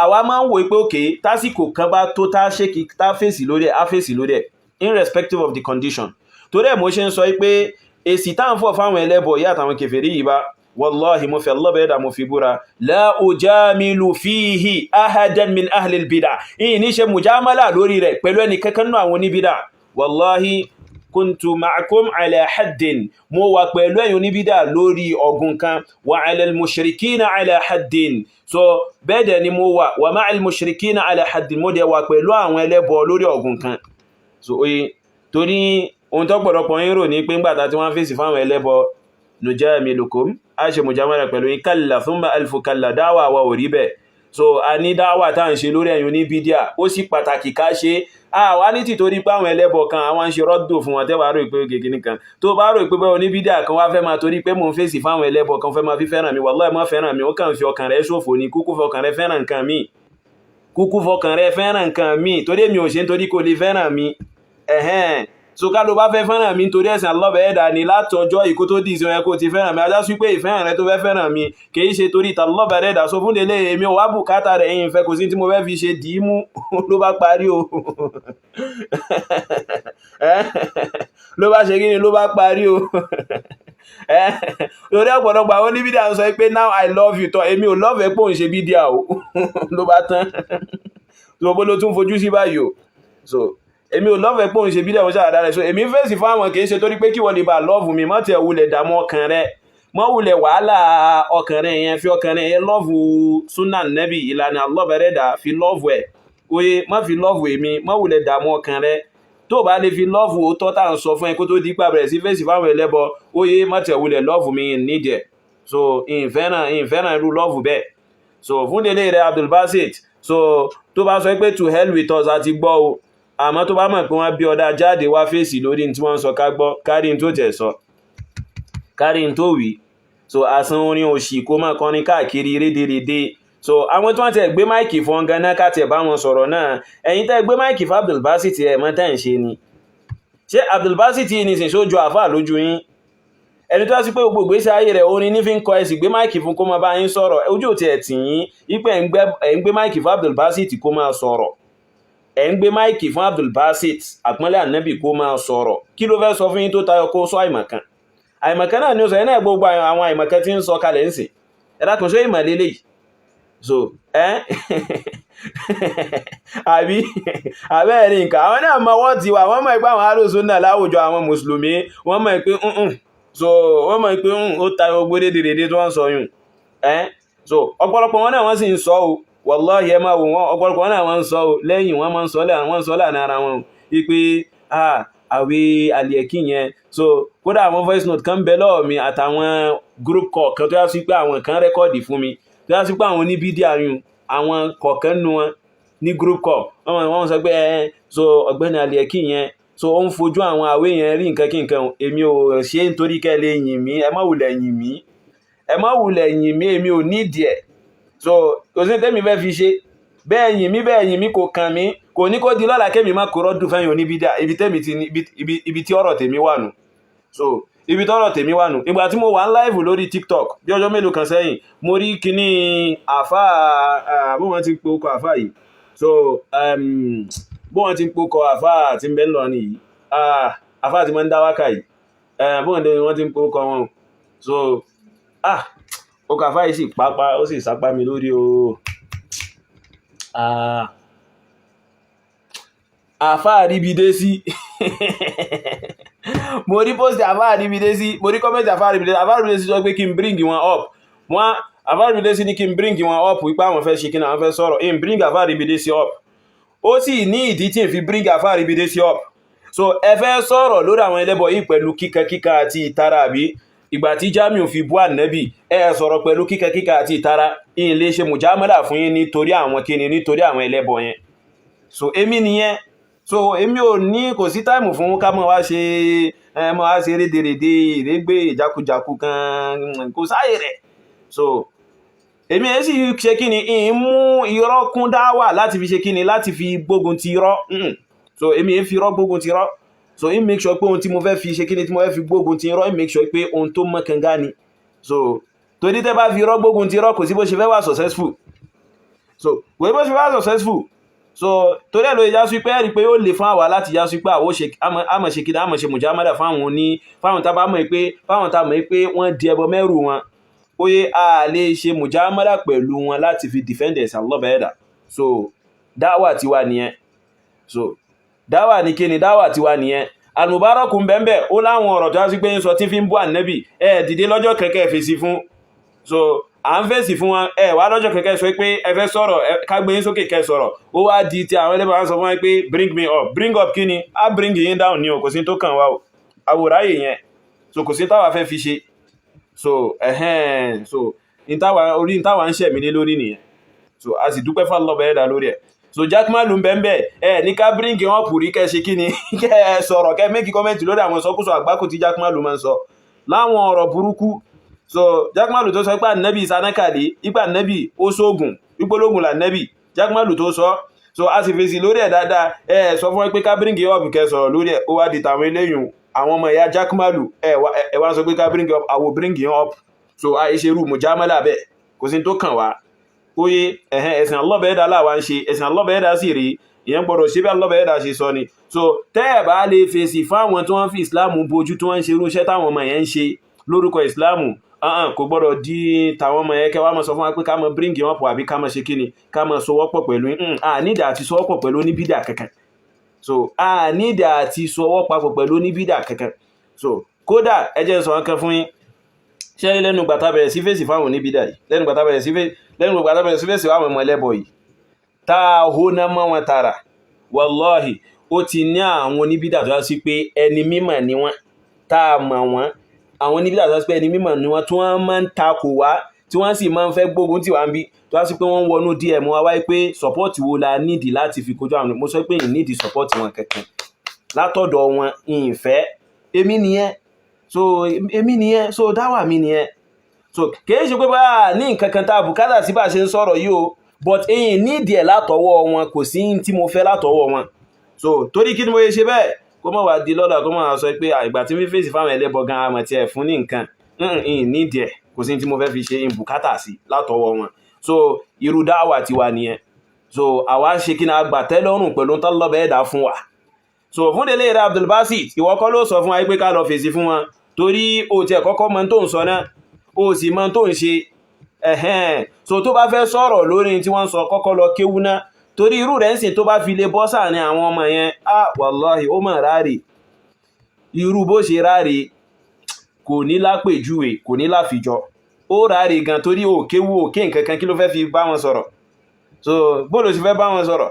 àwa máa ń wò pé òkè tásìkò kan bá tó tá ṣe kí tá fèsì lórí ẹ̀, á fèsì lórí ẹ̀ irrespective of the condition. Torí ẹ̀ mo ṣe ń sọ pé èsì tá ń fọ̀ fáwọn ẹlẹ́bọ yìí àtàwọn kèfèrí yìí bá, wallahi, mo fi Allah mo fi búra, la ujamilu fihi ahadan min ahli al-bid'ah, ìyìn ní ṣe mujamala lórí rẹ̀ pẹ̀lú ẹni kankan náà àwọn oníbídà. Wallahi kuntu ma'akum ala haddin, mo wà pẹ̀lú ẹ̀yin oníbídà lórí ọ̀gùn kan, wa ala al-mushrikina ala haddin. So bẹ́ẹ̀ dẹ̀ ni mo wà, wa ma'al mushrikina ala haddin, mo dẹ̀ wà pẹ̀lú àwọn ẹlẹ́bọ lórí ọ̀gùn kan. So oye, torí ohun tó pọ̀lọpọ̀ yín rò ní pé ńgbàtà tí wọ́n fèsì fáwọn ẹlẹ́bọ, nujamilukum, a ṣe mujamala pẹ̀lú yín, kalla thumma alfu kalla, dáwà wa ò rí bẹ́ẹ̀. So a ní dáwà tá à ń ṣe lórí ẹ̀yin oníbídíà, ó sì pàtàkì ká ṣe. Àwa ní tìtorí pé àwọn ẹlẹ́bọ kan àwọn ń ṣe rọ́dò fún wọn, tẹ́wàá rò pé kékeré nìkan tó bá rò pé bẹ́ẹ̀ oníbídíà kan wá fẹ́ máa torí pé mò ń fèsì fáwọn ẹlẹ́bọ kan fẹ́ máa fi fẹ́ràn mi, wallahi má fẹ́ràn mi, ó kàn fi ọkàn rẹ̀ ṣòfò ni. Kúkú fọkàn rẹ̀ fẹ́ràn nǹkan mi, kúkú fọkàn rẹ̀ fẹ́ràn nǹkan mi, torí èmi ò ṣe nítorí kò lè fẹ́ràn mi. Ẹ̀hẹ́n, so ká ló bá fẹ́ fẹ́ràn mi nítorí ẹ̀sìn Allah ẹ̀dá ni, látọjọ́ ìkó tó dì sí ẹ kó ti fẹ́ràn mi, ajá sí pé ìfẹ́ràn rẹ tó fẹ́ fẹ́ràn mi kìí ṣe torí ìtàlọ́bẹ̀ ẹ̀dá. So fún délé, èmi ò wá bùkátà rẹ̀ yìí fẹ́, kò sí tí mo fẹ́ fi ṣe dì í mú, ló bá parí o. Ló bá ṣe kí ni, ló bá parí o. Lórí ọ̀pọ̀lọpọ̀ àwọn oníbídíà ń sọ pé "Now I love you." Tọ́ èmi ò love ẹ pé òun ṣe bídíà o, ló bá tán. So bó ló tún fojú sí báyìí o? So èmi ò love ẹ pé òun ṣe bídíà, òun ṣàdá rẹ̀. So èmi fèsì fún àwọn, kìí ṣe torí pé kí wọ́n lè bá love mi. Mọ́ tiẹ̀ wulẹ̀ dààmú ọkàn rẹ̀, mọ́ wulẹ̀ wàhálà ọkàn rẹ̀ yẹn, fi ọkàn rẹ̀ yẹn love sunnah nẹ́bì, ìlànà Allah ẹ̀dá, fi love ẹ̀. Oye, má fi love èmi, má wulẹ̀ dààmú ọkàn rẹ̀. Tó bá lè fi love òótọ́ tá à ń sọ fún ẹ kó tó di pa bẹ̀rẹ̀ sí fèsì fáwọn ẹlẹ́bọ, oye, má tiẹ̀ wulẹ̀ love mi, nídìí ẹ̀. So ìfẹ́ràn irú love bẹ́ẹ̀. So fún délé rẹ̀, Abdulbasit, so tó bá sọ pé "To hell with us," àti gbọ́ o. Àmọ́ tó bá mọ̀ pé wọ́n bí ọ̀dà, jáde wá fèsì lórí tí wọ́n sọ, ká gbọ́, kárí tó tẹ̀ sọ, kárí tó wí. So àsan orin òṣì kó máa kọrin káàkiri rédèrèdè. So àwọn tí wọ́n tẹ̀ gbé mic fún ganan, ká tẹ̀ bá wọn sọ̀rọ̀ náà. Ẹ̀yin tẹ́ gbé mic fún Abdulbasit, ẹ̀ mọ́ tẹ́ ń ṣe ni. Ṣé Abdulbasit yìí ní sìn sójú àfáà lójú yín? Ẹni tó wá sí pé gbogbo ìgbésí ayé rẹ̀ orin ní fi ń kọ, ẹ̀sì gbé mic fún kó máa bá yín sọ̀rọ̀, ojú ò tiẹ̀ tì yín ipẹ́ ẹ̀ ń gbé mic fún Abdulbasit kó máa sọ̀rọ̀? Ẹ̀ ń gbé mic fún Abdulbasit, àpọ́nlé ànábì, kó máa sọ̀rọ̀. Kí ló fẹ́ sọ fún yín tó tayọ kó sọ àìmọ̀kan? Àìmọ̀kan náà ni ó sọ ẹ̀ náà. Gbogbo àwọn àìmọ̀kan tí ń sọ kalẹ̀ ń sìn, ẹ dákun, ṣé ìmọ̀ lélẹ́yìí? So ẹ́ àbí àbẹ́ẹ̀rí nǹkan, àwọn náà mọ wọ́n ti wà, wọ́n mọ̀ pé àwọn alùsùn náà láwùjọ àwọn mùsùlùmí, wọ́n mọ̀ pé so wọ́n mọ̀ pé ó tayọ gbogbo dédédé tí wọ́n sọ yùn ẹ́. So ọ̀pọ̀lọpọ̀ wọn náà wọ́n sì ń sọ o, wallahi, ẹ máa wò wọ́n, ọ̀pọ̀lọpọ̀ wọn náà wọ́n ń sọ o lẹ́yìn, wọ́n máa ń sọ, wọ́n ń sọ láàrin ara wọn wípé àwẹ̀ àlìẹ̀kí yẹn. So kódà àwọn voice note kan bẹ lọ́wọ́ mi àtàwọn group call kan tó yá sí pé àwọn kan record fún mi, tó yá sí pé àwọn oníbídíà yun, àwọn kọ̀ọ̀kan nu wọn ní group call, wọ́n sọ pé ẹ so ọ̀gbẹ́ni àlìẹ̀kí yẹn, so ó ń fojú àwọn àwẹ̀ yẹn rí nǹkan kí nǹkan. Èmi ò ṣe é nítorí kẹ́ lè yìn mí. Ẹ má wulẹ̀ yìn mí, ẹ má wulẹ̀ yìn mí, èmi ò nídìí ẹ̀. So kò sí tẹ́mi fẹ́ fi ṣe. Bẹ́ẹ̀ yìn mí, bẹ́ẹ̀ yìn mí, kò kàn mí. Kò ní kó di lọ́la kémi má kó rọ́dùn fẹ́yìn oníbídà. Ibi tẹ́mi ti ibi tí ọ̀rọ̀ tèmi wà nù. So ibi tọ́rọ̀ tèmi wà nù. Ìgbà tí mo wà ń live lórí TikTok bí ọjọ́ mélòó kan sẹ́yìn, mo rí kíní àfá, bó wọ́n ti ń pe okọ̀ àfá yìí. So bó wọ́n ti ń pe okọ̀ àfá tí ń bẹ́ ń lọ nìyí, àfá tí wọ́n ń dá wákà yìí, bó wọ́n ti ń pe okọ̀ wọn. So okọ̀ àfá yìí sì pápá, ó sì sápá mi lórí o. Àfá àríbidé sí, mo rí post àfá àríbidé sí, mo rí comment àfá àríbidé. Àfá àríbidé sí sọ pé kí n bring wọn up. Wọ́n, àfá àríbidé sí ní kí n bring wọn up, wípé àwọn fẹ́ ṣe kí ni, àwọn fẹ́ sọ̀rọ̀. N bring àfá àríbidé sí up, ó sì ní ìdí tí n fi bring àfá àríbidé sí up. So ẹ fẹ́ sọ̀rọ̀ lórí àwọn ẹlẹ́bọ yìí pẹ̀lú kíkankíka àti ìtara, àbí? Ìgbà tí Jamiu fi bú ànábì, ẹ sọ̀rọ̀ pẹ̀lú kíkankíka àti ìtara. Ìyìn lè ṣe mùjámọ́là fún yín nítorí àwọn kíni, nítorí àwọn ẹlẹ́bọ yẹn. So èmi nìyẹn. So èmi ò ní, kò sí time fún ká mọ̀ wá ṣe, ẹ mọ̀ wá ṣe rédèrèdè, ìrégbè, ìjákujàku kan, kò sáyè rẹ̀. So èmi ẹ̀ sì ṣe kí ni, ìyìn mú irọ́ kún dáwà láti fi ṣe kí ni, láti fi gbógun ti irọ́. So èmi ẹ̀ fi irọ́ gbógun ti irọ́. So im make sure pé ohun tí mo fẹ́ fi ṣe kí ni, tí mo fẹ́ fi gbógun ti irọ́, im make sure pé ohun tó mọ́ kanga ni. So torí tẹ́ bá fi irọ́ gbógun ti irọ́, kò sí bó ṣe fẹ́ wà successful. So kò sí bó ṣe fẹ́ wà successful. So torí ẹ̀ ló yá sí pé ẹ̀rí pé ó lè fún àwa láti yá sí pé àwọ̀ ṣe àmọ̀ ṣe kí ni, àmọ̀ ṣe mùjámádà fáwọn oní, fáwọn tá bá mọ̀ pé, fáwọn tá mọ̀ pé wọ́n di ẹbọ mẹ́rù wọn, oye, a lè ṣe mùjámádà pẹ̀lú wọn láti fi defend ẹ̀sìn Allah bẹ́ẹ̀dà. So dáwà tiwa nìyẹn. So Dáwà ní kíni? Dáwà tiwa nìyẹn. Al-Mubarak ń bẹ́ẹ̀ ó láwọn ọ̀rọ̀ tó wá sí pé ń sọ tí fi ń bú ànẹ́bì. Ẹ dìde lọ́jọ́ kẹ́kẹ́ fèsì fún. So à ń fèsì fún wọn, ẹ wá lọ́jọ́ kẹ́kẹ́ sọ pé ẹ fẹ́ sọ̀rọ̀, ká gbé yín sókè kẹ́ sọ̀rọ̀. Ó wá di ti àwọn ẹlẹ́bàá sọ fún wọn pé bring me up. Bring up kíni? Á bring yín down ní o. Kò sí tó kàn wá o, àwòráyè yẹn. So kò sí táwa fẹ́ fi ṣe. So ẹ̀hẹ́n, so orí táwa ń ṣẹ̀mí lé lórí nìyẹn. So a sì dúpẹ́ f'Allah ẹ̀dá lórí ẹ̀. So Jack Malu bẹ́ẹ̀ ẹ ní ká bring wọn pùrí kẹ́ ṣe kí ni, kẹ́ ẹ sọ̀rọ̀, kẹ́ make comment lórí àwọn ìsọkúsọ àgbákò tí Jack Malu máa ń sọ láwọn ọ̀rọ̀ burúkú. So Jack Malu tó sọ pé ànẹ́bì sanákàlì, ipa ànẹ́bì ó sóògùn, ìpológùn lànẹ́bì, Jack Malu tó sọ. So a sì fèsì lórí ẹ̀ dáadáa. Ẹ sọ fún ẹ pé ká bring up kẹ́ sọ̀rọ̀ lórí ẹ̀. Ó wá di tàwọn eléyùn, àwọn ọmọ ìyá Jack Malu. Ẹ wá sọ pé ká bring up, I will bring you up. So àìṣe irú mujamala bẹ́ẹ̀, kò sí tó kàn wá. Oye, ẹ̀hẹ́n, ẹ̀sìn allọ́bẹ̀ẹ́dà láwa ń ṣe. Ẹ̀sìn allọ́bẹ̀ẹ́dà sì rí, ìyẹn gbọ́dọ̀ ṣe bí allọ́bẹ̀ẹ́dà ṣe sọ ni. So tẹ́ ẹ̀ bá lè fèsì fáwọn tí wọ́n fi ìsìláàmù bojú, tí wọ́n ń ṣe irú iṣẹ́ táwọn ọmọ yẹn ń ṣe lórúkọ ìsìláàmù, kò gbọ́dọ̀ di tàwọn ọmọ yẹn kẹ́ wá máa sọ fún wa pé ká máa bring wọn pọ̀, àbí ká máa ṣe kíni, ká máa sowọ́pọ̀ pẹ̀lú. A nídìí àti sowọ́pọ̀ pẹ̀lú oníbídà kankan. So a nídìí àti sowọ́ papọ̀ pẹ̀lú oníbídà kankan. So kódà, ẹ jẹ́ n sọ nǹkan fún yín. Ṣé lẹ́nu gbàtà bẹ̀rẹ̀ sí fèsì fáwọn oníbídà yìí, lẹ́nu gbàtà bẹ̀rẹ̀ sí fèsì fáwọn ọmọ ẹlẹ́bọ yìí, tá a hó ná mọ́ wọn tààrà, wàláhì, ó ti ní àwọn oníbídà tó yá sí pé ẹni mímọ̀ ni wọ́n, tá a mọ̀ wọ́n. Àwọn oníbídà tó yá sí pé ẹni mímọ̀ ni wọ́n, tí wọ́n máa ń takò wá, tí wọ́n sì máa ń fẹ́ gbógun tì wá ń bí, tó yá sí pé wọ́n wọnú DM wa wáyé pé support wo la nídìí láti fi kojú àwọn. Mo sọ pé ì nídìí support wọn kankan látọ̀dọ̀ wọn, ìfẹ́ èmi nìyẹn. So èmi nìyẹn, so dáwà mi nìyẹn. So kìí ṣe pé bá ní nǹkan kan tá a bùkátà sí bá ṣe ń sọ̀rọ̀ yìí o, but èyí nídìí ẹ̀ látọwọ́ wọn, kò sí tí mo fẹ́ látọwọ́ wọn. So torí kí ni mo ṣe ṣe bẹ́ẹ̀? Kó má wá di lọ́la, kó má wá sọ pé ìgbà tí mi fèsì fáwọn ẹlẹ́bọ gan, àmọ̀ tí ẹ̀ fún ní nǹkan ìyìn nídìí ẹ̀, kò sí tí mo fẹ́ fi ṣe bùkátà sí látọwọ́ wọn. So irú dáwà tiwa nìyẹn. So àwa ṣe kí ni, a gbà tẹ́lọ́rùn pẹ̀lú tọ́lọ́bẹ̀ ẹ̀dá fún wa. So fún délé rẹ̀, Abdulbasit, ìwọ kọ́ ló sọ fún wa pé ká lọ fèsì fún wọn, torí o tiẹ̀ kọ́kọ́ mọ tó ń sọ náà, o sì mọ tó ń ṣe. Ẹ̀hẹ́n, so tó bá fẹ́ sọ̀rọ̀ lórí tí wọ́n sọ, kọ́kọ́ lọ kéwú náà, torí irú rẹ̀ ń sìn, tó bá fi lè bọ́ sáàrin àwọn ọmọ yẹn, ah, wàláhì, ó mọ̀ ráre. Irú bó ṣe ráre kò ní lápèjúwe, kò ní láfijọ́. Ó ráre gan, torí ò kéwú, ò ké nǹkankan. Kí ló fẹ́ fi bá wọn sọ̀rọ̀? So bóòlù sì fẹ́ bá wọn sọ̀rọ̀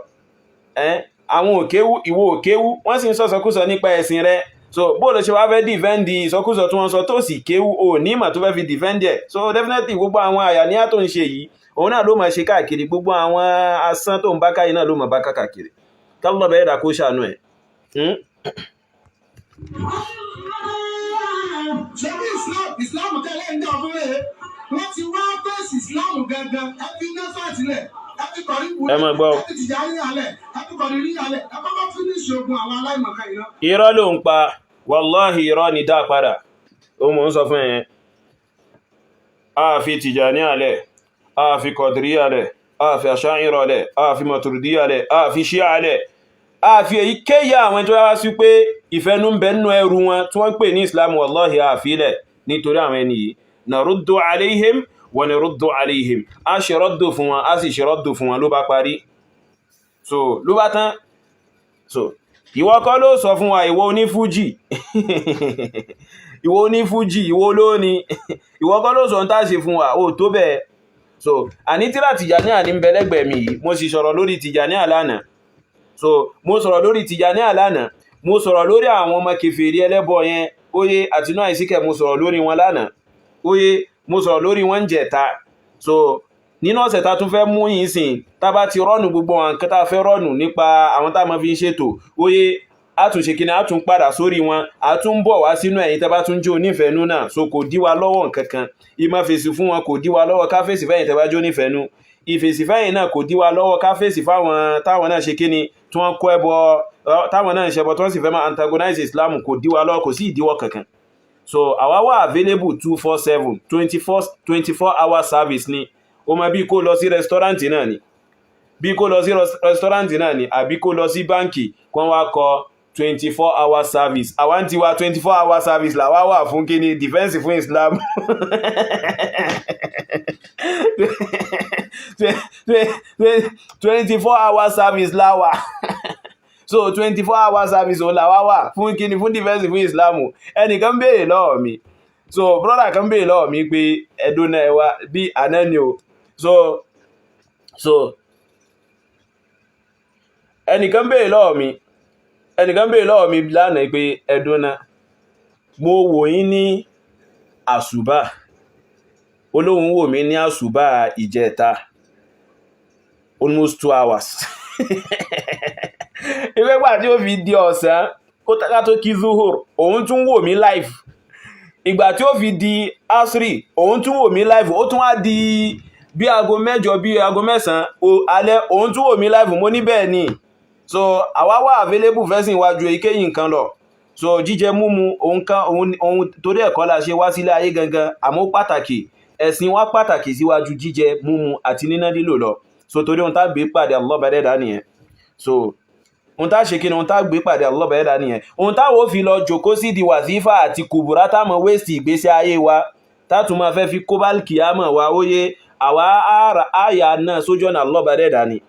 ẹ́n? Àwọn ò kéwú, ìwọ ò kéwú, wọ́n sì ń sọ̀sọkúsọ nípa ẹ̀sìn rẹ. So bóòlù ṣe wá fẹ́ defend ìsọkúsọ tí wọ́n sọ, tó sì kéwú, ò ní ìmọ̀ tó fẹ́ fi defend ẹ̀? So definitely, gbogbo àwọn àyàníyá tó ń ṣe yìí, òun náà ló máa ṣe káàkiri. Gbogbo àwọn asán tó ń bá káyìí náà ló máa bá káàkiri. Kálọ̀ bẹ́ẹ̀ dà, kó ṣàánú ẹ̀. Ṣebí Islam tẹ́lẹ̀ ń dà fún ẹ, wọ́n ti wá fèsì Islam gangan. Ẹ fi nẹ́fà sílẹ̀, ẹ fi kọ̀rí Ẹ máa gbọ́. ẹ fi Tìjàní alẹ̀, ẹ fi kọ̀rí alẹ̀, ẹ kọ́kọ́ finish ogun àwọn aláìmọ̀kan yìí náà. Irọ́ ló ń pa, wàláhì, irọ́ ni. Dá padà, ó mọ̀ ń sọ fún ẹ̀yẹn. A fi Tìjàní alẹ̀, a fi Kọ̀dìrí alẹ̀, a fi Àṣáírà alẹ̀, a fi Màtùrìdí alẹ̀, a fi Ṣíà alẹ̀, a fi èyíkéyìí àwọn tó wá sí pé ìfẹ́nú ń bẹ nínú ẹrù wọn tí wọ́n pè ní Islam, wàláhì, a fi lẹ̀ nítorí àwọn ẹni yìí. Naruddu alayhim wa naruddu alayhim. A ṣe rọ́dù fún wọn, a sì ṣe rọ́dù fún wọn, ló bá parí. So ló bá tán. So ìwọ kọ́ ló sọ fún wa, ìwọ onífújì, ìwọ onífújì, ìwọ olóni, ìwọ kọ́ ló sọ ń tàṣe fún wa, ó tó bẹ́ẹ̀. So àní tíra Tìjàníyà ní ń bẹ lẹ́gbẹ̀ẹ́ mi yìí. Mo sì sọ̀rọ̀ lórí Tìjàníyà lánàá. So mo sọ̀rọ̀ lórí Tìjàníyà lánàá, mo sọ̀rọ̀ lórí àwọn ọmọ kèfèrí ẹlẹ́bọ yẹn, óyé, àtinú àìsíkẹ̀, mo sọ̀rọ̀ lórí wọn lánàá, óyé, mo sọ̀rọ̀ lórí wọn jẹ̀ta. So nínú ọ̀sẹ̀ tá tún fẹ́ mú yìí sìn, tá bá ti rọ́nù gbogbo àwọn nǹkan tá fẹ́ rọ́nù nípa àwọn tá máa fi ń ṣètò, óyé, a tún ṣe kíni, a tún padà sórí wọn, a tún bọ̀ wá sínú ẹ̀yin tẹ́ bá tún jó onífẹ̀ẹ́nú náà. So kò dí wa lọ́wọ́ nǹkan kan. Ìmọ̀ fèsì fún wọn kò dí wa lọ́wọ́ ká fèsì fẹ́yìn tẹ́ bá jó onífẹ̀ẹ́nú. Ìfèsì fẹ́yìn náà kò dí wa lọ́wọ́ ká fèsì fáwọn táwọn náà ṣe kíni, tí wọ́n kọ́ ẹbọ, táwọn náà ń ṣẹbọ, tí wọ́n sì fẹ́ máa antagonize Islam. Kò dí wa lọ́wọ́, kò sí ìdíwọ́ kankan. So àwa wà available 247, 24 hour service ni. Ó mọ bí kó lọ sí restaurant náà ni, bí kó lọ sí restaurant náà ni, àbí kó lọ sí báǹkì kó wá kọ 24 hour service. Àwa ń tiwa, 24 hour service làwa wà fún kíni? Defense fún Islam. 24 hour service láwà. So So 24 hour service òun làwa wà fún. Kíni? Fún defense fún Islam. Ẹnìkan béèrè lọ́wọ́ mi, so brother kan béèrè lọ́wọ́ mi pé ẹdún náà wá bí àná ni o. So ẹnìkan béèrè lọ́wọ́ mi lánàá pé ẹdún náà, mo wò yín ní àṣùbà. Olóhùn wò mí ní àṣùbà ìjẹta, almost 2 hours. Ìgbẹ́gbà tí ó fi di ọ̀sán kó ká tó kí zuhur, òun tún wò mí live. Ìgbà tí ó fi di asri, òun tún wò mí live. Ó tún wá di bí aago 8, bí aago 9 alẹ́, òun tún wò mí live. Mo ní bẹ́ẹ̀ ni. So àwa wà available fẹ́sìn iwájú èyíkéyìí nǹkan lọ. So jíjẹ múmu òun kan òun torí ẹ̀kọ́ la ṣe wá sílé ayé gangan, àmọ́ pàtàkì ẹ̀sìn wa pàtàkì síwájú jíjẹ múmu àti níná lílò lọ. So torí ohun tá gbé pàdé Allah bá dẹ́dà nìyẹn. So ohun tá ṣe kí ni? Ohun tá gbé pàdé Allah bá dẹ́dà nìyẹn. Ohun táwọn ò fi lọ jòkó sí di wàzífà àti kùbùrá táwọn waste ìgbésí ayé wa, tátùn máa fẹ́ fi kóbálì àmọ̀ wa, óyé, àwa àyà náà sójú ọ̀nà Allah bá dẹ́dà ni.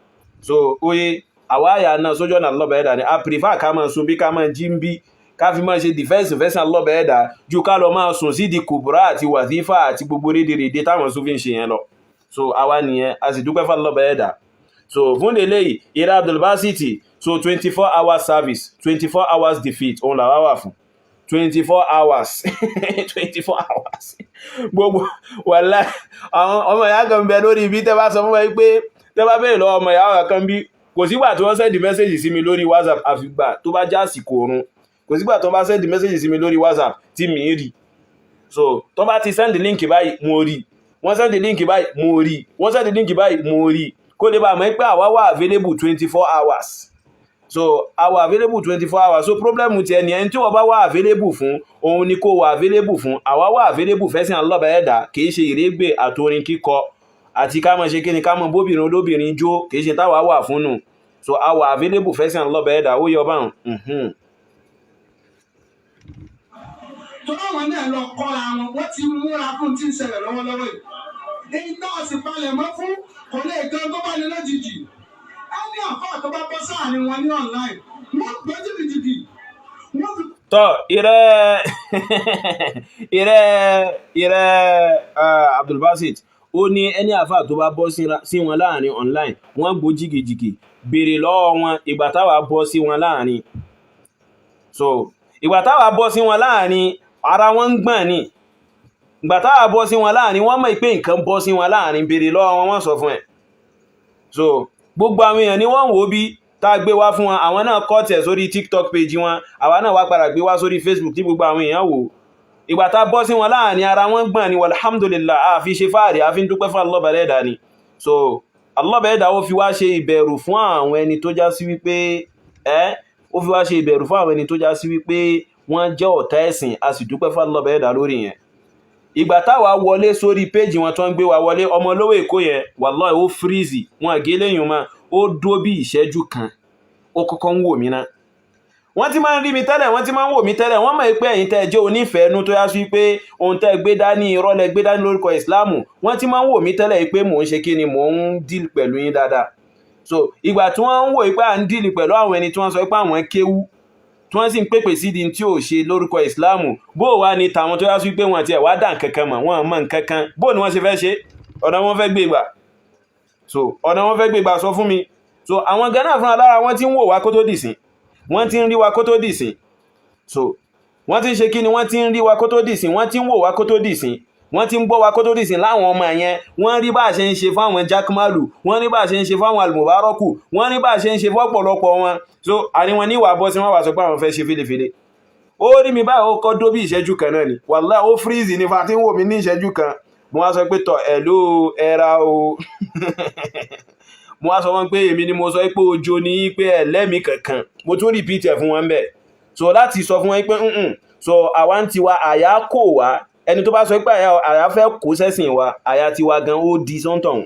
So óyé, àwa àyà náà sójú ọ̀nà Allah bá dẹ́dà ni. A prefer ká máa sun bí ká máa jí ń bí, ká fi máa ṣe defense fẹ́sàn Allah bá dẹ́dà, ju ká lọ máa sùn sí di kùbùrá àti wàzífà àti gbogbo rédèrèdè táwọn sún fi ń ṣe yẹn lọ. So àwa nìyẹn, a sì dúpẹ́ fún Allah bá dẹ́dà. So fún eléyìí, ìrà Abdulbasiti, so 24 hours service, 24 hours defeat, òun làwa wà fún. 24 hours, 24 hours. Gbogbo wàhálà àwọn ọmọ ìyá kan bẹ lórí ibi. Tẹ́ bá sọ fún wa pé tẹ́ bá bẹ̀rẹ̀ lọ́wọ́ ọmọ ìyá kan bí, kò sígbà tí wọ́n send message sí mi lórí WhatsApp àfìgbà tó bá já àsìkò oorun. Kò sígbà tó bá send message sí mi lórí WhatsApp tí mi rí. So tó bá ti send link báyìí, mo rí. Wọ́n send link báyìí, mo rí. Wọ́n send link báyìí, mo rí. Kó lè bá mọ̀ pé àwa wà available 24 hours. So àwa available 24 hours. So problem ti ẹni ẹni tí wọ́n bá wà available fún, òun ni kó wà available fún. Àwa wà available fẹ́sìn Allah bá ẹ̀dá. Kìí ṣe ìrégbè àtorin kíkọ àti ká mọ̀ ṣe kí ni, ká mọ̀ bóbìnrin olóbìnrin jó, kìí ṣe táwa wà fún nù. So àwa available fẹ́sìn Allah bá ẹ̀dá. Ó yọ báwọn. Torí àwọn náà lọ kọ́ra wọn, wọ́n ti múra fún tí ń ṣẹlẹ̀ lọ́wọ́lọ́wọ́ yìí. Èyí náà sì palẹ̀ mọ́ fún kò lè gan tó bá ní lójijì. Ẹni àfáà tó bá bọ́ sáàrin wọn ní online, wọ́n gbé jìgìjìgì, wọ́n fi Tọ́ ìrẹ́ Abdulbasit, ó ní ẹni àfáà tó bá bọ́ sí wọn láàrin online, wọ́n gbó jìgìjìgì. Béèrè lọ́wọ́ wọn ìgbà táwa bọ́ sí wọn láàrin. So ìgbà táwa bọ́ sí wọn láàrin, ara wọn ń gbọ̀n ni. Ìgbà táwa bọ́ sí wọn láàrin, wọ́n mọ̀ pé nǹkan bọ́ sí wọn láàrin. Béèrè lọ́wọ́ wọn, wọ́n sọ fún ẹ̀. So gbogbo àwọn èèyàn ni wọ́n ń wò bí tá a gbé wá fún wọn. Àwọn náà kọ́ tẹ̀ sórí TikTok page wọn, àwa náà wá padà gbé wá sórí Facebook tí gbogbo àwọn èèyàn wò. Ìgbà tá a bọ́ sí wọn láàrin, ara wọn gbọ̀n ni. Alhamdulillah, a fi ṣe fáàrí, a fi ń dúpẹ́ fún Allah bẹ̀rẹ̀ ni. So Allah bẹ̀rẹ̀ ó fi wá ṣe ìbẹ̀rù fún àwọn ẹni tó já sí wípé ẹ́ ó fi wá ṣe ìbẹ̀rù fún àwọn ẹni tó já sí wípé wọ́n jẹ́ ọ̀tá ẹ̀sìn. A sì dúpẹ́ fún Allah bẹ̀rẹ̀ lórí yẹn. Ìgbà táwa wọlé sórí péjì wọn tó ń gbé wa wọlé, ọmọ olówó Èkó yẹn, wallahi, ó freeze. Wọn àgé lẹ́yìn mọ́, ó dúró bí ìṣẹ́jú kan, ó kọ́kọ́ ń wò mí ná. Wọ́n ti máa ń rí mi tẹ́lẹ̀, wọ́n ti máa ń wò mí tẹ́lẹ̀. Wọ́n mọ̀ pé ẹ̀yin tẹ́ jẹ́ onífẹ̀ẹ́nú tó yá sí pé ohun tẹ́ gbé dání, irọ́ lẹ gbé dání lórúkọ ìsìláàmù. Wọ́n ti máa ń wò mí tẹ́lẹ̀ pé mò ń ṣe kí ni, mò ń deal pẹ̀lú yín dáadáa. So ìgbà tí wọ́n ń wò pé à ń deal pẹ̀lú àwọn ẹni tí wọ́n sọ pé àwọn kéwú, tí wọ́n sì ń pèpè sí di tí ò ṣe lórúkọ ìsìláàmù, bó wá ní tàwọn tó yá sí pé wọ́n ti ẹ̀ wá dà nǹkankan mọ̀, wọ́n mọ̀ nǹkankan, bó ni wọ́n ṣe fẹ́ ṣe? Ọ̀nà wọn fẹ́ gbé gbà, so ọ̀nà wọn fẹ́ gbé gbà, sọ fún mi. So àwọn Ghana fúnra lára wọn ti ń wò wá kó tó dìsín, wọ́n ti ń rí wa kó tó dìsín. So wọ́n ti ń ṣe kí ni? Wọ́n ti ń rí wa kó tó dìsín, wọ́n ti ń wò wá kó tó dìsín, wọ́n ti ń gbọ́ wa kó tó dìsín. Láwọn ọmọ yẹn, wọ́n rí bá a ṣe ń ṣe fáwọn Jakmalu, wọ́n rí bá a ṣe ń ṣe fáwọn Almubaraku, wọ́n rí bá a ṣe ń ṣe fọ́pọ̀lọpọ̀ wọn. So àní wọn ní ìwà bọ́ sí wọn wà sọ pé àwọn fẹ́ ṣe fèlèfèlè. Ó rí mi báyìí, ó kọ́ dó bí ìṣẹ́jú kan náà ni. Wàláhì, ó freeze ní fa tí ń wò mí ní ìṣẹ́jú kan. Mo wá sọ pé tọ̀ ẹ̀ ló ẹra o. Mo wá sọ wọn pé èmi ni mo sọ pé ojo ní pé ẹlẹ́mìí kankan. Mo tún repeat ẹ̀ fún wọn bẹ́ẹ̀. So láti sọ fún wọn pé so àwa ń tiwa, àyà kò wá. Ẹni tó bá sọ pé àyà fẹ́ kó sẹ́sìn wa, àyà tiwa gan ó di sọ́ntọ̀hún.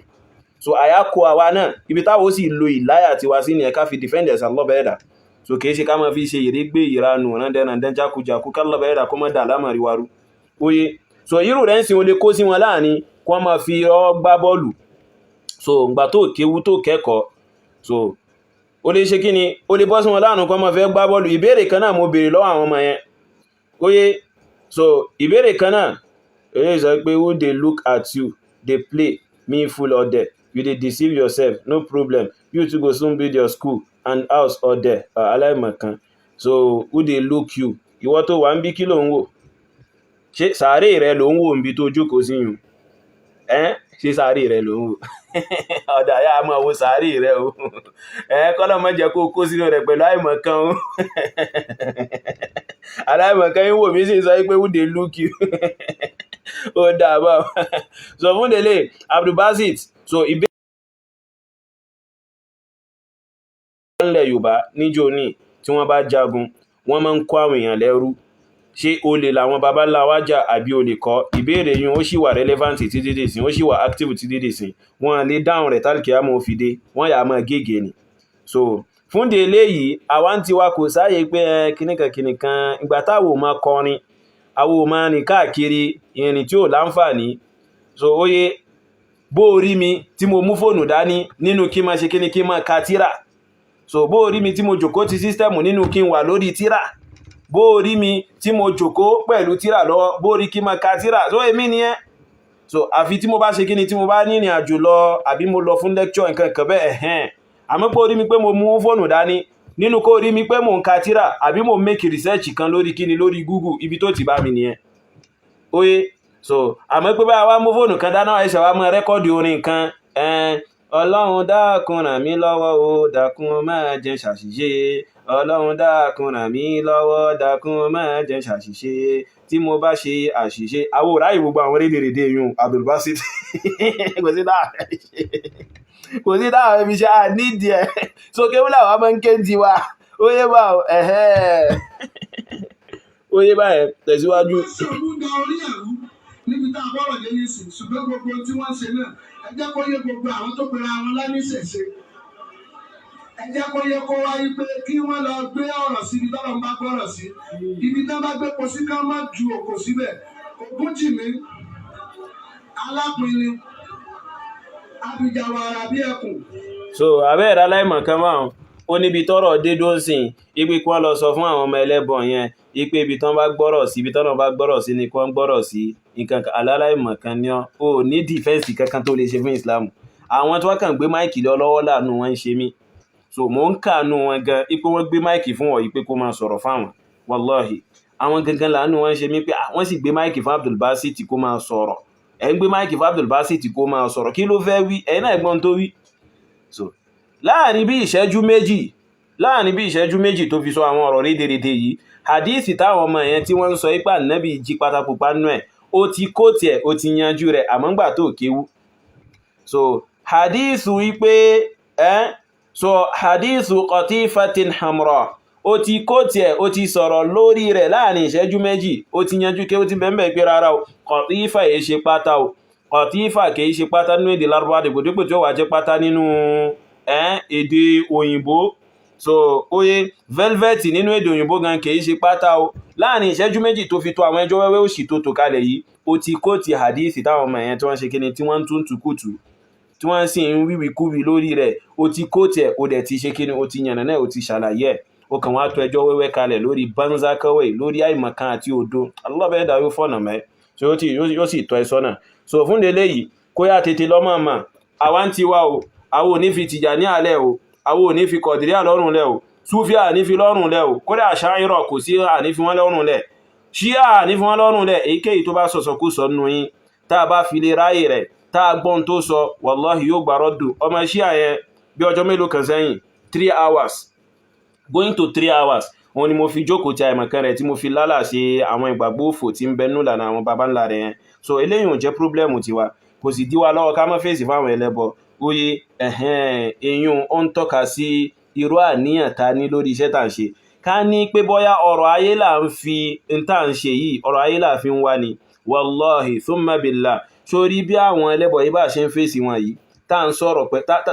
So àyà kó àwa náà, ibi táwọn ó sì lo ìláyà tiwa sí nìyẹn, ká fi defend ẹ̀sán lọ́bẹ̀ẹ́dà. So kìí ṣe ká máa fi ṣe ìrégbè, ìranù rándanrandan, jákujàku, ká lọ́bẹ̀ẹ́dà kó má dà lámàrí waru oye. So irú rẹ̀ ń sin, o lè kó sí wọn láàrin kó wọ́n máa fi ọwọ́ gbá bọ́ọ̀lù. So ìgbà tó kéwú tó kẹ́kọ̀ọ́, so Ó lè ṣe kíni, ó lè bọ́ sí wọn láàrùn kan máa fẹ́ gbá bọ́ọ̀lù. Ìbéèrè kan náà mo béèrè lọ́wọ́ àwọn ọmọ yẹn. Óyé, so ìbéèrè kan náà èyí sọ pé, "Who dey look at you dey play me full ọdẹ? You dey deceive yourself. No problem, you too go soon build your school and house." Ọdẹ aláìmọ̀kan. So who dey look you? Ìwọ tó wà ń bí, kí ló ń wò? Ṣé sàárè rẹ ló ń wò níbi tó jókòó sí yùn ẹ́n? Ṣé sàárè rẹ ló ń wò? Ọ̀dà yà á máa wo sàárè rẹ o. Ẹ́ kọ́lọ̀ má jẹ́ kó kó sínú rẹ̀ pẹ̀lú àìmọ̀kan o. Aláìmọ̀kan yín wò mí sì sọ pé, "Who dey look you?" Ó dà bá sọ fún délé Abdulbasit. So ìbéèrè ńlẹ̀ Yorùbá níjó ní tí wọ́n bá jagun, wọ́n máa ń kó àwọn èèyàn lẹ́rú. Ṣé olè làwọn baba ńlá wa jà àbí olè kọ́? Ìbéèrè yìí ó sì wà relevant títí dìsín, ó sì wà active títí dìsín. Wọ́n lè dáhùn rẹ̀ tálíkì àmọ́ òfìdé wọ́n yà máa gègé ni. So fún de eléyìí, àwa ń tiwa, kò sáàyè pé ẹ kìnìkan kìnìkan. Ìgbà táwọn ò máa kọrin, àwọn ò máa rìn káàkiri ìrìn tí ò láǹfààní. So óyé, bó rí mi tí mo mú fóònù dání nínú kí máa ṣe kíni, kí máa ka tírà. So bó rí mi tí mo jòkó ti system nínú kí n wà lórí tírà, bó rí mi tí mo jòkó pẹ̀lú tírà lọ́wọ́, bó rí kí máa ka tírà. So èmi nìyẹn. So àfi tí mo bá ṣe kíni, tí mo bá ní ìrìn àjò lọ àbí mo lọ fún lecture, nǹkan kan bẹ́ẹ̀, ẹ̀hẹ́n. Àmọ́ pé ó rí mi pé mo mú fóònù dání nínú kó rí mi pé mò ń ka tírà àbí mo make research kan lórí kíni, lórí Google, ibi tó ti bá mi nìyẹn. Oye, so àmọ́ pé báwa wá mú fóònù kan dáná, ẹ̀ṣẹ̀ wa mọ́ record orin kan, ẹn Ọlọ́run dákun ràn mí lọ́wọ́ o, dákun má jẹ́ ṣàṣìṣe. Ọlọ́run dákun ràn mí lọ́wọ́, dákun má jẹ́ ṣàṣìṣe. Tí mo bá ṣe àṣìṣe, àwọn ò ráyè gbogbo àwọn rédèrèdè yun. Abdulbasit, kò sí dáa, kò sí dáa ibi iṣẹ́ à nídìí ẹ̀. So kéwú làwọn máa ń ké tiwa. Ó yé bá ọ, ẹ̀hẹ́, ó yé báyẹn, tẹ̀síwájú. Ṣògùn da orí ẹ̀rú níbi tá a bọ̀rọ̀ dé nísìn, ṣùgbọ́n gbogbo ohun tí wọ́n ń ṣe náà, ẹ jẹ́ kó yé gbogbo àwọn tó pera wọn láníṣẹ̀ṣe. Ẹ jẹ́ kó yẹ kó wáyé pé kí wọ́n lọ gbé ọ̀rọ̀ sí ibi tọ́lọ́ ń bá gbọ́rọ̀ sí. Ibi tí wọ́n bá gbé posí, ká má ju òkò síbẹ̀. Ògúnjìmí alápinni abìjàwàrà bí ẹkùn. So abẹ́ẹ̀rẹ̀ aláìmọ̀ kan máa ó níbi tọ́rọ̀ dé dósìn ipe kí wọ́n lọ sọ fún àwọn ọmọ ẹlẹ́bọn yẹn ipe ibi tán bá gbọ́rọ̀ sí, ibi tọ́nà bá gbọ́rọ̀ sí ni kí wọ́n gbọ́rọ̀ sí. Nǹkan aláìmọ̀ kan ní ọ́, ò ní defence kankan tó lè ṣe fún Islam. Àwọn tí wọ́n kàn gbé mic lọ lọ́wọ́, láàánú wọn ń ṣe mí. So mò ń kàánú wọn gan ipe wọ́n gbé mic fún wọn ipe kó máa sọ̀rọ̀ fáwọn. Wallahi, àwọn gangan láàánú wọn ń ṣe mí pé wọ́n sì gbé mic fún Abdulbasit kó máa sọ̀rọ̀. Ẹ̀ ń gbé mic fún Abdulbasit kó máa sọ̀rọ̀, kí ló fẹ́ wí? Ẹ̀yin náà gbọ́n tó wí. So láàrin bí ìṣẹ́jú méjì tó fi sọ àwọn ọ̀rọ̀ rédèrèdè yìí, hadisi táwọn ọmọ yẹn tí wọ́n ń sọ ipá nábì jí pátápùpá nú ẹ̀, ó ti kó tiẹ̀, ó ti yanjú rẹ̀. Àmọ́ ńgbà tó kéwú, so hadithu wípé ẹ́ so hadithu qatifatin hamra, ó ti kó tiẹ̀, ó ti sọ̀rọ̀ lórí rẹ̀ láàrin ìṣẹ́jú méjì, ó ti yanjú kéwú ti bẹ́ẹ̀ pé rárá o, qatifa yìí ṣe pátá o, qatifa kìí ṣe pátá nínú èdè Lárúbáwá, dèpòdépò tí ó wà jẹ́ pátá nínú èdè òyìnbó. So oye, velvet nínú èdè òyìnbó gan kìí ṣe pátá o. Láàrin ìṣẹ́jú méjì tó fi tó àwọn ẹjọ́ wẹ́wẹ́ òṣì tó tò kalẹ̀ yìí, ó ti kó ti hadith táwọn ọmọ yẹn tí wọ́n ṣe kíni, tí wọ́n ń tún tukùtù, tí wọ́n sì ń wíwíkúwí lórí rẹ̀, ó ti kó tiẹ̀, ó dẹ̀ ti ṣe kíni, ó ti yànnà náà, ó ti ṣàlàyé ẹ̀. Ó kàn wá tó ẹjọ́ wẹ́wẹ́ kalẹ̀ lórí banza kawai, lórí àìmọ̀kan àti òdo. Alábẹ́ẹ̀dá yóò fọ̀nà mẹ́, so yóò sì tọ́ ẹ sọ́nà. So fún délé yìí, kó yá tètè lọ́mọ mọ̀, àwa ń tiwa o. Àwọn ò ní fi tìjà ní alẹ́ o, àwọn ò ní fi kọ̀dìríà lọ́rùn lẹ̀ o, súfíà ní fi lọ́rùn lẹ̀ o, kódà àṣàyírọ̀ kò sí àní fi wọ́n lọ́rùn lẹ̀, ṣíà ní fi wọ́n lọ́rùn lẹ̀. Èyíkéyìí tó bá sọ̀sọ̀ kú sọ nínú yín, tá a bá fi lè ráyè rẹ̀, tá a gbọ́n tó sọ, wàláhì yóò gbà rọ́dù. Ọmọ ṣíà yẹn, bí ọjọ́ mélòó kan sẹ́yìn, 3 hours, going to 3 hours, òun ni mo fi jókòó ti àìmọ̀kan rẹ̀ tí mo fi lálà ṣe àwọn ìgbàgbọ́ òfò tí ń bẹ nínú ìlànà àwọn baba ńlá rẹ̀ yẹn. So eléyìí ò jẹ́ problem tiwa, kò sì dí wa lọ́wọ́ ká má fèsì fáwọn ẹlẹ́bọ. Oye, ẹ̀hẹ́n, èyún ó ń tọ́ka sí irú àníyàn ta ní lórí iṣẹ́ tá à ń ṣe. Ká ní pé bóyá ọ̀rọ̀ ayé là ń fi ń tà ń ṣe yìí, ọ̀rọ̀ ayé là fi ń wá ni, wallahi thumma billah, sórí bí àwọn ẹlẹ́bọ yìí bá ṣe ń fèsì wọn yìí, tá à ń sọ̀rọ̀ pé tá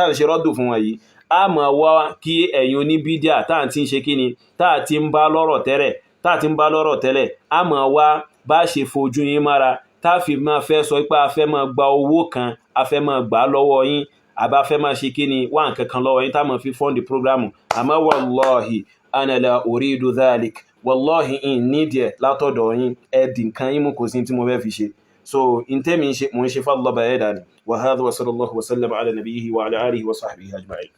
à ń ṣe rọ́dù fún wọn yìí, a máa wá kí ẹ̀yin oníbídíà tá à ti ń ṣe kíni, tá à ti ń bá lọ́rọ̀ tẹ́lẹ̀, tá à ti ń bá lọ́rọ̀ tẹ́lẹ̀, a máa wá bá ṣe fojú yín mára, tá a fi máa fẹ́ sọ pé a fẹ́ máa gba owó kan, a fẹ́ máa gbà á lọ́wọ́ yín. Àbá fẹ́ máa ṣe kí ni, wá nǹkan kan lọ́wọ́ yín tá máa fi fund program. Àmọ́ wallahi ana la uridu dhalik, wallahi in nídìí ẹ̀ látọ̀dọ̀ yín. Ẹ dì nǹkan yín mú, kò sí tí mo fẹ́ fi ṣe. So in tẹ́mi ń ṣe, mò ń ṣe fún Allah ẹ̀dá ni. Wa hadha wa sallallahu wa sallam ala nabiyyihi wa ala alihi wa sahbihi ajma'in.